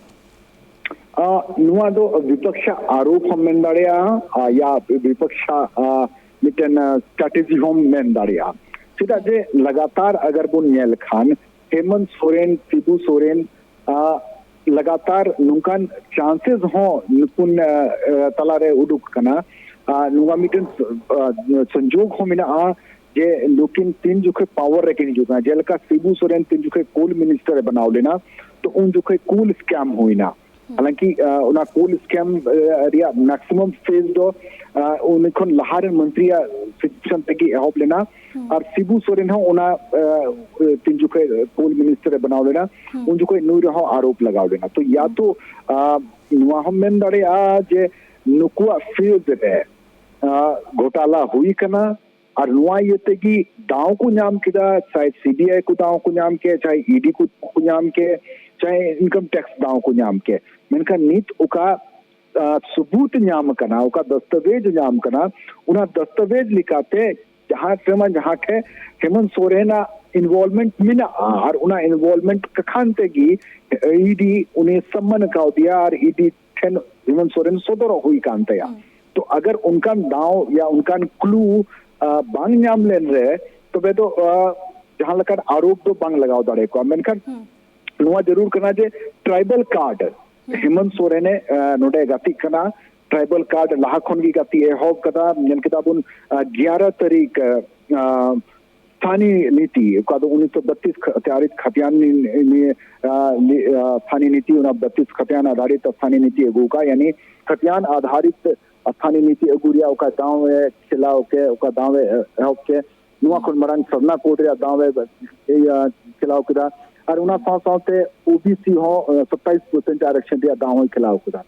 ᱟᱸ, ᱱᱚᱣᱟ ᱫᱚ ᱵᱤᱯᱚᱠᱥᱟ ᱟᱨᱳᱯ ᱦᱚᱸᱢ ᱢᱮᱱ ᱫᱟᱲᱮᱭᱟᱜᱼᱟ, ᱟᱨ ᱭᱟ ᱵᱤᱯᱚᱠᱥᱟ, ᱟᱸ, ᱢᱤᱫᱴᱮᱱ, ᱟᱸ, ᱥᱴᱨᱟᱴᱮᱡᱤ ᱦᱚᱸᱢ ᱢᱮᱱ ᱫᱟᱲᱮᱭᱟᱜᱼᱟ᱾ ᱪᱮᱫᱟᱜ ᱡᱮ ᱞᱟᱜᱟᱛᱟᱨ ᱟᱜᱟᱨ ᱵᱚᱱ ᱧᱮᱞ ᱠᱷᱟᱱ ᱦᱮᱢᱚᱱᱛ ᱥᱚᱨᱮᱱ, ᱥᱤᱵᱩ ᱥᱚᱨᱮᱱ, ᱟᱸ, ᱞᱟᱜᱟᱛᱟᱨ ᱱᱚᱝᱠᱟᱱ ᱪᱟᱱᱥᱮᱥ ᱦᱚᱸ ᱱᱩᱠᱩᱱ, ᱟᱸ, ᱟᱸ, ᱛᱟᱞᱟᱨᱮ ᱩᱰᱩᱠ ᱠᱟᱱᱟ᱾ ᱟᱸ, ᱱᱚᱣᱟ ᱢᱤᱫᱴᱮᱱ, ᱟᱸ, ᱥᱚᱝᱡᱳᱜᱽ ᱦᱚᱸ ᱢᱮᱱᱟᱜᱼᱟ ᱡᱮ ᱱᱩᱠᱤᱱ ᱛᱤᱱ ᱡᱚᱠᱷᱮᱡ ᱯᱟᱣᱟᱨ ᱨᱮᱠᱤᱱ ᱦᱤᱡᱩᱜ ᱠᱟᱱᱟ, ᱡᱮᱞᱮᱠᱟ ᱥᱤᱵᱩ ᱥᱚᱨᱮᱱ ᱛᱤᱱ ᱡᱚᱠᱷᱮᱡ ᱠᱳᱞ ᱢᱤᱱᱤᱥᱴᱟᱨ ᱮ ᱵᱮᱱᱟᱣ ᱞᱮᱱᱟ, ᱛᱚ ᱩᱱ ᱡᱚᱠᱷᱮᱡ ᱠᱳᱞ ᱥᱠᱮᱢ ᱦᱩᱭᱱᱟ᱾ ᱦᱟᱞᱟᱝᱠᱤ, ᱟᱸ, ᱚᱱᱟ ᱠᱳᱞ ᱥᱠᱮᱢ, ᱟᱸ, ᱨᱮᱭᱟᱜ ᱢᱮᱠᱥᱤᱢᱟᱢ ᱯᱷᱮᱡᱽ ᱫᱚ, ᱟᱸ, ᱩᱱᱤ ᱠᱷᱚᱱ ᱞᱟᱦᱟ ᱨᱮᱱ ᱢᱚᱱᱛᱨᱤᱭᱟᱜ ᱥᱤᱪᱩᱭᱮᱥᱚᱱ ᱛᱮᱜᱮ ᱮᱦᱚᱵ ᱞᱮᱱᱟ᱾ ᱟᱨ ᱥᱤᱵᱩ ᱥᱚᱨᱮᱱ ᱦᱚᱸ ᱚᱱᱟ, ᱟᱸ, ᱛᱤᱱ ᱡᱚᱠᱷᱮᱡ ᱠᱳᱞ ᱢᱤᱱᱤᱥᱴᱟᱨ ᱮ ᱵᱮᱱᱟᱣ ᱞᱮᱱᱟ, ᱩᱱ ᱡᱚᱠᱷᱮᱡ ᱱᱩᱭ ᱨᱮᱦᱚᱸ ᱟᱨᱳᱯ ᱞᱟᱜᱟᱣ ᱞᱮᱱᱟ᱾ ᱛᱚ ᱭᱟ ᱛᱚ, ᱟᱸ, ᱱᱚᱣᱟ ᱦᱚᱸᱢ ᱢᱮᱱ ᱫᱟᱲᱮᱭᱟᱜᱼᱟ ᱡᱮ ᱱᱩᱠᱩᱣᱟᱜ ᱯᱷᱮᱡᱽ ᱨᱮ, ᱟᱸ, ᱜᱷᱚᱴᱟᱞᱟ ᱦᱩᱭ ᱠᱟᱱᱟ᱾ ᱟᱨ ᱱᱚᱣᱟ ᱤᱭᱟᱹ ᱛᱮᱜᱮ ᱫᱟᱣ ᱠᱚ ᱧᱟᱢ ᱠᱮᱫᱟ, ᱪᱟᱦᱮ ᱥᱤ ᱵᱤ ᱟᱭ ᱠᱚ ᱫᱟᱣ ᱠᱚ ᱧᱟᱢ ᱠᱮ, ᱪᱟᱦᱮ ᱤ ᱰᱤ ᱠᱚ ᱫᱟᱣ ᱠᱚ ᱧᱟᱢ ᱠᱮ, ᱪᱟᱦᱮ ᱤᱱᱠᱟᱢ ᱴᱮᱠᱥ ᱫᱟᱣ ᱠᱚ ᱧᱟᱢ ᱠᱮ, ᱢᱮᱱᱠᱷᱟᱱ ᱱᱤᱛ ᱚᱠᱟ, ᱟᱸ, ᱥᱩᱵᱩᱛ ᱧᱟᱢ ᱠᱟᱱᱟ, ᱚᱠᱟ ᱫᱟᱥᱛᱟᱵᱮᱡᱽ ᱧᱟᱢ ᱠᱟᱱᱟ, ᱚᱱᱟ ᱫᱟᱥᱛᱟᱵᱮᱡᱽ ᱞᱮᱠᱟᱛᱮ ᱡᱟᱦᱟᱸ ᱴᱷᱮᱱ ᱢᱟ ᱡᱟᱦᱟᱸ ᱴᱷᱮᱱ ᱦᱮᱢᱚᱱᱛ ᱥᱚᱨᱮᱱᱟᱜ ᱤᱱᱵᱚᱞᱵᱷᱢᱮᱱᱴ ᱢᱮᱱᱟᱜᱼᱟ ᱟᱨ ᱚᱱᱟ ᱤᱱᱵᱚᱞᱵᱷᱢᱮᱱᱴ ᱠᱟᱠᱷᱟᱱ ᱛᱮᱜᱮ ᱤ ᱰᱤ ᱩᱱᱤ ᱥᱟᱢᱢᱟᱱ ᱠᱟᱣᱫᱮᱭᱟ ᱟᱨ ᱤ ᱰᱤ ᱴᱷᱮᱱ ᱦᱮᱢᱚᱱᱛ ᱥᱚᱨᱮᱱ ᱥᱚᱫᱚᱨᱚᱜ ᱦᱩᱭ ᱠᱟᱱ ᱛᱟᱭᱟ᱾ ᱛᱚ ᱟᱜᱟᱨ ᱚᱱᱠᱟᱱ ᱫᱟᱣ ᱭᱟ ᱚᱱᱠᱟᱱ ᱠᱞᱩ, ᱟᱸ, ᱵᱟᱝ ᱧᱟᱢ ᱞᱮᱱ ᱨᱮ, ᱛᱚᱵᱮ ᱫᱚ, ᱟᱸ, ᱡᱟᱦᱟᱸ ᱞᱮᱠᱟᱱ ᱟᱨᱳᱯ ᱫᱚ ᱵᱟᱝ ᱞᱟᱜᱟᱣ ᱫᱟᱲᱮ ᱠᱚᱣᱟ᱾ ᱢᱮᱱᱠᱷᱟᱱ ᱱᱚᱣᱟ ᱡᱟᱹᱨᱩᱲ ᱠᱟᱱᱟ ᱡᱮ ᱴᱨᱟᱭᱵᱟᱞ ᱠᱟᱨᱰ, ᱦᱮᱢᱚᱱᱛ ᱥᱚᱨᱮᱱᱮ, ᱟᱸ, ᱱᱚᱰᱮ ᱜᱟᱛᱮᱜ ᱠᱟᱱᱟ, ᱴᱨᱟᱭᱵᱟᱞ ᱠᱟᱨᱰ ᱞᱟᱦᱟ ᱠᱷᱚᱱ ᱜᱮ ᱜᱟᱛᱮ ᱮᱦᱚᱵ ᱠᱟᱫᱟ᱾ ᱧᱮᱞ ᱠᱮᱫᱟ ᱵᱚᱱ, ᱟᱸ, ᱜᱭᱟᱨᱟ ᱛᱟᱹᱨᱤᱠᱷ, ᱟᱸ, ᱥᱛᱷᱟᱱᱤ ᱱᱤᱛᱤ, ᱚᱠᱟ ᱫᱚ ᱩᱱᱤᱥᱥᱚ ᱵᱟᱛᱤᱥ ᱠᱷ-, ᱛᱮᱭᱟᱨᱤᱛ ᱠᱷᱟᱛᱤᱭᱟᱱ ᱱᱤ-, ᱱᱤᱭᱮ, ᱟᱸ, ᱱᱤ-, ᱟᱸ, ᱥᱛᱷᱟᱱᱤ ᱱᱤᱛᱤ, ᱚᱱᱟ ᱵᱟᱛᱤᱥ ᱠᱷᱟᱛᱤᱭᱟᱱ ᱟᱫᱷᱟᱨᱤᱛ ᱥᱛᱷᱟᱱᱤ ᱱᱤᱛᱤ ᱟᱹᱜᱩ ᱠᱟᱜ, ᱭᱟᱱᱤ ᱠᱷᱟᱛᱤᱭᱟᱱ ᱟᱫᱷᱟᱨᱤᱛ ᱥᱛᱷᱟᱱᱤ ᱱᱤᱛᱤ ᱟᱹᱜᱩ ᱨᱮᱭᱟᱜ ᱚᱠᱟ ᱫᱟᱣ ᱮ ᱠᱷᱮᱞᱟᱣ ᱠᱮ, ᱚᱠᱟ ᱫᱟᱣ ᱮ ᱮᱦᱚᱵ ᱠᱮ, ᱱᱚᱣᱟ ᱠᱷᱚᱱ ᱢᱟᱲᱟᱝ ᱥᱟᱨᱱᱟ ᱠᱳᱰ ᱨᱮᱭᱟᱜ ᱫᱟᱣ ᱮ, ᱤᱭᱟᱹ, ᱠᱷᱮᱞᱟᱣ ᱠᱮᱫᱟ᱾ ᱟᱨ ᱚᱱᱟ ᱥᱟᱶ ᱥᱟᱶᱛᱮ ᱳ ᱵᱤ ᱥᱤ ᱦᱚᱸ, ᱟᱸ, ᱥᱟᱛᱟᱭᱤᱥ ᱯᱟᱨᱥᱮᱱᱴ ᱟᱨᱟᱠᱥᱚᱱ ᱨᱮᱭᱟᱜ ᱫᱟᱣ ᱦᱚᱸᱭ ᱠᱷᱮᱞᱟᱣ ᱠᱮᱫᱟ᱾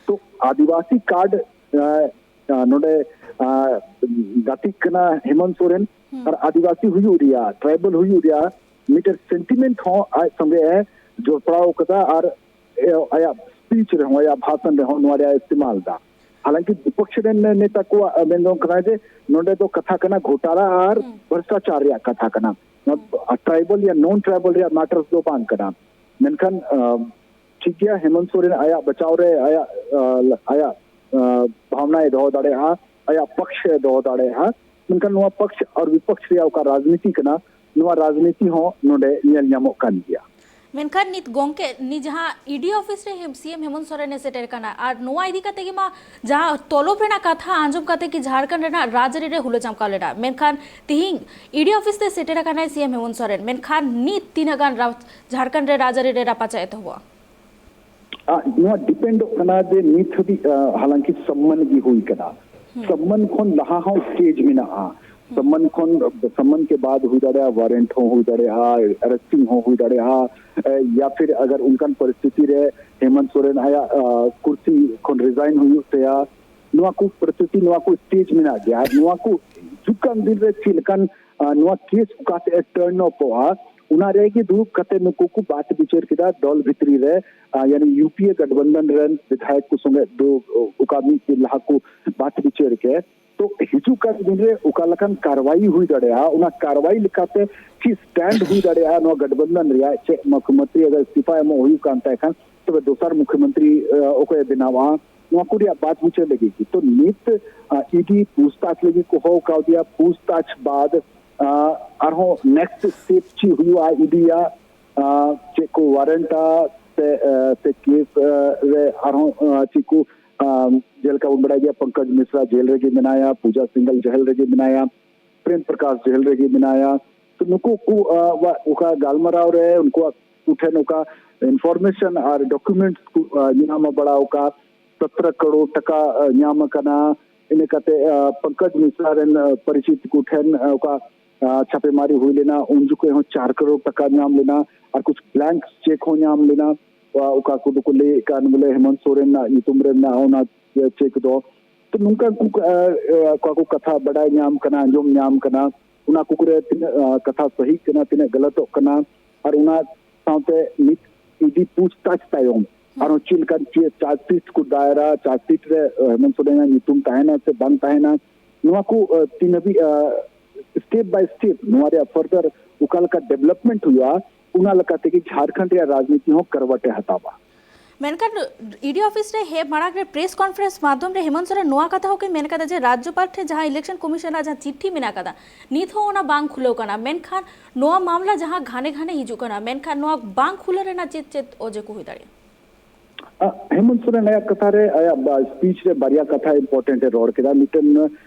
ᱛᱚ ᱟᱹᱫᱤᱵᱟᱹᱥᱤ ᱠᱟᱨᱰ ᱱᱚᱰᱮ ᱜᱟᱛᱮᱜ ᱠᱟᱱᱟ ᱦᱮᱢᱚᱱᱛ ᱥᱚᱨᱮᱱ᱾ ᱟᱨ ᱟᱹᱫᱤᱵᱟᱹᱥᱤ ᱦᱩᱭᱩᱜ ᱨᱮᱭᱟᱜ, ᱴᱨᱟᱭᱵᱟᱞ ᱦᱩᱭᱩᱜ ᱨᱮᱭᱟᱜ ᱢᱤᱫᱴᱮᱱ ᱥᱮᱱᱴᱤᱢᱮᱱᱴ ᱦᱚᱸ ᱟᱡ ᱥᱚᱸᱜᱮ ᱮ ᱡᱚᱯᱲᱟᱣ ᱠᱟᱫᱟ᱾ ᱟᱨ ᱟᱭᱟᱜ ᱥᱯᱤᱪ ᱨᱮᱦᱚᱸ, ᱟᱭᱟᱜ ᱵᱷᱟᱥᱚᱱ ᱨᱮᱦᱚᱸ ᱱᱚᱣᱟ ᱨᱮᱭᱟᱜ ᱤᱥᱛᱮᱢᱟᱞ ᱫᱟ᱾ ᱦᱟᱞᱟᱝᱠᱤ ᱵᱤᱯᱚᱠᱥ ᱨᱮᱱ ᱱᱮᱛᱟ ᱠᱚᱣᱟᱜ ᱢᱮᱱ ᱫᱚ ᱠᱟᱱᱟ ᱡᱮ ᱱᱚᱰᱮ ᱫᱚ ᱠᱟᱛᱷᱟ ᱠᱟᱱᱟ ᱜᱷᱚᱴᱟᱞᱟ ᱟᱨ ᱵᱷᱨᱚᱥᱴᱟᱪᱟᱨ ᱨᱮᱭᱟᱜ ᱠᱟᱛᱷᱟ ᱠᱟᱱᱟ᱾ ᱱᱚᱣᱟ ᱴᱨᱟᱭᱵᱟᱞ ᱭᱟ ᱱᱚᱱ ᱴᱨᱟᱭᱵᱟᱞ ᱨᱮᱭᱟᱜ ᱢᱮᱴᱟᱨᱥ ᱫᱚ ᱵᱟᱝ ᱠᱟᱱᱟ᱾ ᱢᱮᱱᱠᱷᱟᱱ ᱴᱷᱤᱠ ᱜᱮᱭᱟ, ᱦᱮᱢᱚᱱᱛ ᱥᱚᱨᱮᱱ ᱟᱭᱟᱜ ᱵᱟᱪᱟᱣ ᱨᱮ, ᱟᱭᱟᱜ ᱟᱭᱟᱜ ᱵᱷᱟᱵᱽᱱᱟᱭ ᱫᱚᱦᱚ ᱫᱟᱲᱮᱭᱟᱜᱼᱟ, ᱟᱭᱟᱜ ᱯᱚᱠᱥ ᱮ ᱫᱚᱦᱚ ᱫᱟᱲᱮᱭᱟᱜᱼᱟ᱾ ᱢᱮᱱᱠᱷᱟᱱ ᱱᱚᱣᱟ ᱯᱚᱠᱥ ᱟᱨ ᱵᱤᱯᱚᱠᱥ ᱨᱮᱭᱟᱜ ᱚᱠᱟ ᱨᱟᱡᱽᱱᱤᱛᱤ ᱠᱟᱱᱟ, ᱱᱚᱣᱟ ᱨᱟᱡᱽᱱᱤᱛᱤ ᱦᱚᱸ ᱱᱚᱰᱮ ᱧᱮᱞ ᱧᱟᱢᱚᱜ ᱠᱟᱱ ᱜᱮᱭᱟ᱾ ᱢᱮᱱᱠᱷᱟᱱ ᱱᱤᱛ ᱜᱚᱝᱠᱮ, ᱱᱤᱛ ᱡᱟᱦᱟᱸ ᱤᱰᱤ ᱚᱯᱷᱤᱥ ᱨᱮ ᱥᱤ ᱮᱢ ᱦᱮᱢᱚᱱᱛ ᱥᱚᱨᱮᱱ ᱮ ᱥᱮᱴᱮᱨ ᱠᱟᱱᱟ, ᱟᱨ ᱱᱚᱣᱟ ᱤᱫᱤ ᱠᱟᱛᱮ ᱜᱮ ᱢᱟ ᱡᱟᱦᱟᱸ ᱛᱚᱞᱚᱵ ᱨᱮᱱᱟᱜ ᱠᱟᱛᱷᱟ ᱟᱸᱡᱚᱢ ᱠᱟᱛᱮ ᱜᱮ ᱡᱷᱟᱲᱠᱷᱚᱸᱰ ᱨᱮᱱᱟᱜ ᱨᱟᱡᱽᱟᱹᱨᱤ ᱨᱮ ᱦᱩᱞᱟᱹ ᱪᱟᱢᱠᱟᱣ ᱞᱮᱱᱟ᱾ ᱢᱮᱱᱠᱷᱟᱱ ᱛᱤᱦᱤᱧ ᱤᱰᱤ ᱚᱯᱷᱤᱥ ᱛᱮ ᱥᱮᱴᱮᱨ ᱟᱠᱟᱱᱟᱭ ᱥᱤ ᱮᱢ ᱦᱮᱢᱚᱱᱛ ᱥᱚᱨᱮᱱ, ᱢᱮᱱᱠᱷᱟᱱ ᱱᱤᱛ ᱛᱤᱱᱟᱹᱜ ᱜᱟᱱ ᱡᱷᱟᱲᱠᱷᱚᱸᱰ ᱨᱮ ᱨᱟᱡᱽᱟᱹᱨᱤ ᱨᱮ ᱨᱟᱯᱟᱪᱟᱜ ᱮᱛᱚᱦᱚᱵᱚᱜᱼᱟ? ᱱᱚᱣᱟ ᱰᱤᱯᱮᱱᱰᱚᱜ ᱠᱟᱱᱟ ᱡᱮ ᱱᱤᱛ ᱦᱟᱹᱵᱤᱡ ᱦᱟᱞᱟᱝᱠᱤ ᱥᱚᱢᱢᱟᱱ ᱜᱮ ᱦᱩᱭ ᱠᱟᱱᱟ᱾ ᱥᱚᱢᱢᱟᱱ ᱠᱷᱚᱱ ᱞᱟᱦᱟ ᱦᱚᱸ ᱥᱴᱮᱡᱽ ᱢᱮᱱᱟᱜᱼᱟ᱾ ᱥᱚᱢᱢᱟᱱ ᱠᱷᱚᱱ ᱥᱚᱢᱢᱟᱱ ᱠᱮ ᱵᱟᱫ ᱦᱩᱭ ᱫᱟᱲᱮᱭᱟᱜᱼᱟ, ᱣᱟᱨᱮᱱᱴ ᱦᱚᱸ ᱦᱩᱭ ᱫᱟᱲᱮᱭᱟᱜᱼᱟ, ᱟᱨᱮᱥᱴᱤᱝ ᱦᱚᱸ ᱦᱩᱭ ᱫᱟᱲᱮᱭᱟᱜᱼᱟ᱾ ᱭᱟ ᱯᱷᱤᱨ ᱟᱜᱟᱨ ᱚᱱᱠᱟᱱ ᱯᱚᱨᱤᱥᱛᱷᱤᱛᱤ ᱨᱮ ᱦᱮᱢᱚᱱᱛ ᱥᱚᱨᱮᱱ ᱟᱭᱟᱜ ᱠᱩᱨᱥᱤ ᱠᱷᱚᱱ ᱨᱤᱡᱟᱭᱤᱱ ᱦᱩᱭᱩᱜ ᱛᱟᱭᱟ, ᱱᱚᱣᱟ ᱠᱚ ᱯᱚᱨᱤᱥᱛᱷᱤᱛᱤ, ᱱᱚᱣᱟ ᱠᱚ ᱥᱴᱮᱡᱽ ᱢᱮᱱᱟᱜ ᱜᱮᱭᱟ᱾ ᱟᱨ ᱱᱚᱣᱟ ᱠᱚ ᱦᱤᱡᱩᱜ ᱠᱟᱱ ᱫᱤᱱ ᱨᱮ ᱪᱮᱫ ᱞᱮᱠᱟᱱ ᱱᱚᱣᱟ ᱠᱮᱥ ᱚᱠᱟᱛᱮ ᱴᱟᱨᱱ ᱚᱯᱚᱜᱼᱟ, ᱚᱱᱟ ᱨᱮᱜᱮ ᱫᱩᱲᱩᱵ ᱠᱟᱛᱮ ᱱᱩᱠᱩ ᱠᱚ ᱵᱟᱛ ᱵᱤᱪᱟᱹᱨ ᱠᱮᱫᱟ ᱫᱚᱞ ᱵᱷᱤᱛᱨᱤ ᱨᱮ, ᱭᱟᱱᱤ ᱭᱩ ᱯᱤ ᱮ ᱜᱟᱴᱵᱚᱱᱫᱷᱚᱱ ᱨᱮᱱ ᱵᱤᱫᱷᱟᱭᱚᱠ ᱠᱚ ᱥᱚᱸᱜᱮ ᱫᱩ ᱚᱠᱟ ᱢᱤᱫ ᱫᱤᱱ ᱞᱟᱦᱟ ᱠᱚ ᱵᱟᱛ ᱵᱤᱪᱟᱹᱨ ᱠᱮᱫ᱾ ᱛᱚ ᱦᱤᱡᱩᱜ ᱠᱟᱱ ᱫᱤᱱ ᱨᱮ ᱚᱠᱟ ᱞᱮᱠᱟᱱ ᱠᱟᱨᱣᱟᱭ ᱦᱩᱭ ᱫᱟᱲᱮᱭᱟᱜᱼᱟ, ᱚᱱᱟ ᱠᱟᱨᱣᱟᱭ ᱞᱮᱠᱟᱛᱮ ᱪᱮᱫ ᱥᱴᱮᱱᱰ ᱦᱩᱭ ᱫᱟᱲᱮᱭᱟᱜᱼᱟ ᱱᱚᱣᱟ ᱜᱟᱴᱵᱚᱱᱫᱷᱚᱱ ᱨᱮᱭᱟᱜ, ᱪᱮᱫ ᱢᱩᱠᱷᱭᱚᱢᱚᱱᱛᱨᱤ ᱟᱜᱟᱨ ᱤᱥᱛᱤᱯᱷᱟ ᱮᱢᱚᱜ ᱦᱩᱭᱩᱜ ᱠᱟᱱ ᱛᱟᱭ ᱠᱷᱟᱱ ᱛᱚᱵᱮ ᱫᱚᱥᱟᱨ ᱢᱩᱠᱷᱭᱚᱢᱚᱱᱛᱨᱤ ᱚᱠᱚᱭᱮ ᱵᱮᱱᱟᱣᱟ, ᱱᱚᱣᱟ ᱠᱚ ᱨᱮᱭᱟᱜ ᱵᱟᱛ ᱵᱤᱪᱟᱹᱨ ᱞᱟᱹᱜᱤᱫ ᱜᱮ᱾ ᱛᱚ ᱱᱤᱛ ᱤᱰᱤ ᱯᱩᱪᱷᱛᱟᱪᱷ ᱞᱟᱹᱜᱤᱫ ᱠᱚ ᱦᱚᱦᱚ ᱠᱟᱣᱫᱮᱭᱟ᱾ ᱯᱩᱪᱷᱛᱟᱪᱷ ᱵᱟᱫ ᱟᱨᱦᱚᱸ ᱱᱮᱠᱥᱴ ᱥᱴᱮᱯ ᱪᱮᱫ ᱦᱩᱭᱩᱜᱼᱟ, ᱤᱰᱤᱭᱟ ᱪᱮᱫ ᱠᱚ ᱣᱟᱨᱮᱱᱴᱟ ᱥᱮ ᱥᱮ ᱠᱮᱥ ᱨᱮ ᱟᱨᱦᱚᱸ ᱪᱮᱫ ᱠᱚ, ᱡᱮᱞᱮᱠᱟ ᱵᱚᱱ ᱵᱟᱲᱟᱭ ᱜᱮᱭᱟ ᱯᱚᱝᱠᱚᱡᱽ ᱢᱤᱥᱨᱟ ᱡᱮᱞ ᱨᱮᱜᱮ ᱢᱮᱱᱟᱭᱟ, ᱯᱩᱡᱟ ᱥᱤᱝᱜᱟᱞ ᱡᱮᱞ ᱨᱮᱜᱮ ᱢᱮᱱᱟᱭᱟ, ᱯᱨᱮᱢ ᱯᱨᱚᱠᱟᱥ ᱡᱮᱞ ᱨᱮᱜᱮ ᱢᱮᱱᱟᱭᱟ᱾ ᱛᱚ ᱱᱩᱠᱩ ᱠᱚ ᱚᱠᱟ ᱜᱟᱞᱢᱟᱨᱟᱣ ᱨᱮ ᱩᱱᱠᱩᱣᱟᱜ ᱠᱚ ᱴᱷᱮᱱ ᱚᱠᱟ ᱤᱱᱯᱷᱚᱨᱢᱮᱥᱚᱱ ᱟᱨ ᱰᱚᱠᱩᱢᱮᱱᱴᱥ ᱠᱚ ᱧᱟᱢ ᱵᱟᱲᱟ ᱟᱠᱟᱫ, ᱥᱚᱛᱨᱚ ᱠᱟᱨᱳᱲ ᱴᱟᱠᱟ ᱧᱟᱢ ᱟᱠᱟᱱᱟ᱾ ᱤᱱᱟᱹ ᱠᱟᱛᱮ ᱯᱚᱝᱠᱚᱡᱽ ᱢᱤᱥᱨᱟ ᱨᱮᱱ ᱯᱚᱨᱤᱪᱤᱛ ᱠᱚ ᱴᱷᱮᱱ ᱚᱠᱟ ᱪᱷᱟᱯᱮᱢᱟᱨᱤ ᱦᱩᱭ ᱞᱮᱱᱟ, ᱩᱱ ᱡᱚᱠᱷᱚᱡ ᱦᱚᱸ ᱪᱟᱨ ᱠᱟᱨᱳᱲ ᱴᱟᱠᱟ ᱧᱟᱢ ᱞᱮᱱᱟ ᱟᱨ ᱠᱩᱪ ᱵᱞᱮᱝᱠ ᱪᱮᱠ ᱦᱚᱸ ᱧᱟᱢ ᱞᱮᱱᱟ᱾ ᱚᱠᱟ ᱠᱚᱫᱚ ᱠᱚ ᱞᱟᱹᱭᱮᱫ ᱠᱟᱱ ᱵᱚᱞᱮ ᱦᱮᱢᱚᱱᱛ ᱥᱚᱨᱮᱱ ᱨᱮᱱᱟᱜ ᱧᱩᱛᱩᱢ ᱨᱮ ᱢᱮᱱᱟᱜᱼᱟ ᱚᱱᱟ ᱪᱮᱠ ᱫᱚ᱾ ᱛᱚ ᱱᱚᱝᱠᱟ ᱠᱚ, ᱟ, ᱟ, ᱚᱠᱟ ᱠᱚ ᱠᱟᱛᱷᱟ ᱵᱟᱰᱟᱭ ᱧᱟᱢ ᱠᱟᱱᱟ, ᱟᱸᱡᱚᱢ ᱧᱟᱢ ᱠᱟᱱᱟ, ᱚᱱᱟ ᱠᱚ ᱠᱚᱨᱮ ᱛᱤᱱᱟᱹᱜ, ᱟ, ᱠᱟᱛᱷᱟ ᱥᱟᱹᱦᱤ ᱠᱟᱱᱟ, ᱛᱤᱱᱟᱹᱜ ᱜᱟᱞᱟᱛᱚᱜ ᱠᱟᱱᱟ, ᱟᱨ ᱚᱱᱟ ᱥᱟᱶᱛᱮ ᱱᱤᱛ ᱤᱰᱤ ᱯᱩᱪᱷᱛᱟᱪᱷ ᱛᱟᱭᱚᱢ ᱟᱨᱦᱚᱸ ᱪᱮᱫ ᱞᱮᱠᱟᱱ ᱪᱮᱫ ᱪᱟᱨᱡᱽᱥᱤᱴ ᱠᱚ ᱫᱟᱭᱨᱟ, ᱪᱟᱨᱡᱽᱥᱤᱴ ᱨᱮ, ᱟ, ᱦᱮᱢᱚᱱᱛ ᱥᱚᱨᱮᱱᱟᱜ ᱧᱩᱛᱩᱢ ᱛᱟᱦᱮᱱᱟ ᱥᱮ ᱵᱟᱝ ᱛᱟᱦᱮᱱᱟ, ᱱᱚᱣᱟ ᱠᱚ, ᱟ, ᱛᱤᱱ ᱦᱟᱹᱵᱤᱡ, ᱟ, step by step ᱱᱚᱣᱟ ᱨᱮᱭᱟᱜ further ᱚᱠᱟ ᱞᱮᱠᱟ development ᱦᱩᱭᱩᱜᱼᱟ, ᱚᱱᱟ ᱞᱮᱠᱟ ᱛᱮᱜᱮ ᱡᱷᱟᱲᱠᱷᱚᱸᱰ ᱨᱮᱭᱟᱜ ᱨᱟᱡᱽᱱᱤᱛᱤ ᱦᱚᱸ ᱠᱟᱨᱣᱟᱴ ᱮ ᱦᱟᱛᱟᱣᱟ᱾ ᱢᱮᱱᱠᱷᱟᱱ ᱤᱰᱤ ᱚᱯᱷᱤᱥ ᱨᱮ ᱦᱮᱡ ᱢᱟᱲᱟᱝ ᱨᱮ ᱯᱨᱮᱥ ᱠᱚᱱᱯᱷᱟᱨᱮᱱᱥ ᱢᱟᱫᱽᱫᱷᱚᱢ ᱨᱮ ᱦᱮᱢᱚᱱᱛ ᱥᱚᱨᱮᱱ ᱱᱚᱣᱟ ᱠᱟᱛᱷᱟ ᱦᱚᱸ ᱠᱤᱱ ᱢᱮᱱ ᱠᱟᱫᱟ ᱡᱮ ᱨᱟᱡᱽᱡᱚᱯᱟᱞ ᱴᱷᱮᱱ ᱡᱟᱦᱟᱸ ᱤᱞᱮᱠᱥᱚᱱ ᱠᱚᱢᱤᱥᱚᱱ ᱨᱮᱱᱟᱜ ᱡᱟᱦᱟᱸ ᱪᱤᱴᱷᱤ ᱢᱮᱱᱟᱜ ᱠᱟᱫᱟ, ᱱᱤᱛ ᱦᱚᱸ ᱚᱱᱟ ᱵᱟᱝ ᱠᱷᱩᱞᱟᱹᱣ ᱠᱟᱱᱟ᱾ ᱢᱮᱱᱠᱷᱟᱱ ᱱᱚᱣᱟ ᱢᱟᱢᱞᱟ ᱡᱟᱦᱟᱸ ᱜᱷᱟᱱᱮ ᱜᱷᱟᱱᱮ ᱦᱤᱡᱩᱜ ᱠᱟᱱᱟ, ᱢᱮᱱᱠᱷᱟᱱ ᱱᱚᱣᱟ ᱵᱟᱝ ᱠᱷᱩᱞᱟᱹᱣ ᱨᱮᱱᱟᱜ ᱪᱮᱫ ᱪᱮᱫ ᱚᱡᱮ ᱠᱚ ᱦᱩᱭ ᱫᱟᱲᱮᱭᱟᱜᱼᱟ? ᱟ, ᱦᱮᱢᱚᱱᱛ ᱥᱚᱨᱮᱱ ᱟᱭᱟᱜ ᱠᱟᱛᱷᱟ ᱨᱮ, ᱟᱭᱟᱜ ᱵᱟ-, ᱥᱯᱤᱪ ᱨᱮ ᱵᱟᱨᱭᱟ ᱠᱟᱛᱷᱟ ᱤᱢᱯᱚᱨᱴᱮᱱᱴ ᱮ ᱨᱚᱲ ᱠᱮᱫᱟ᱾ ᱢᱤᱫᱴᱮᱱ,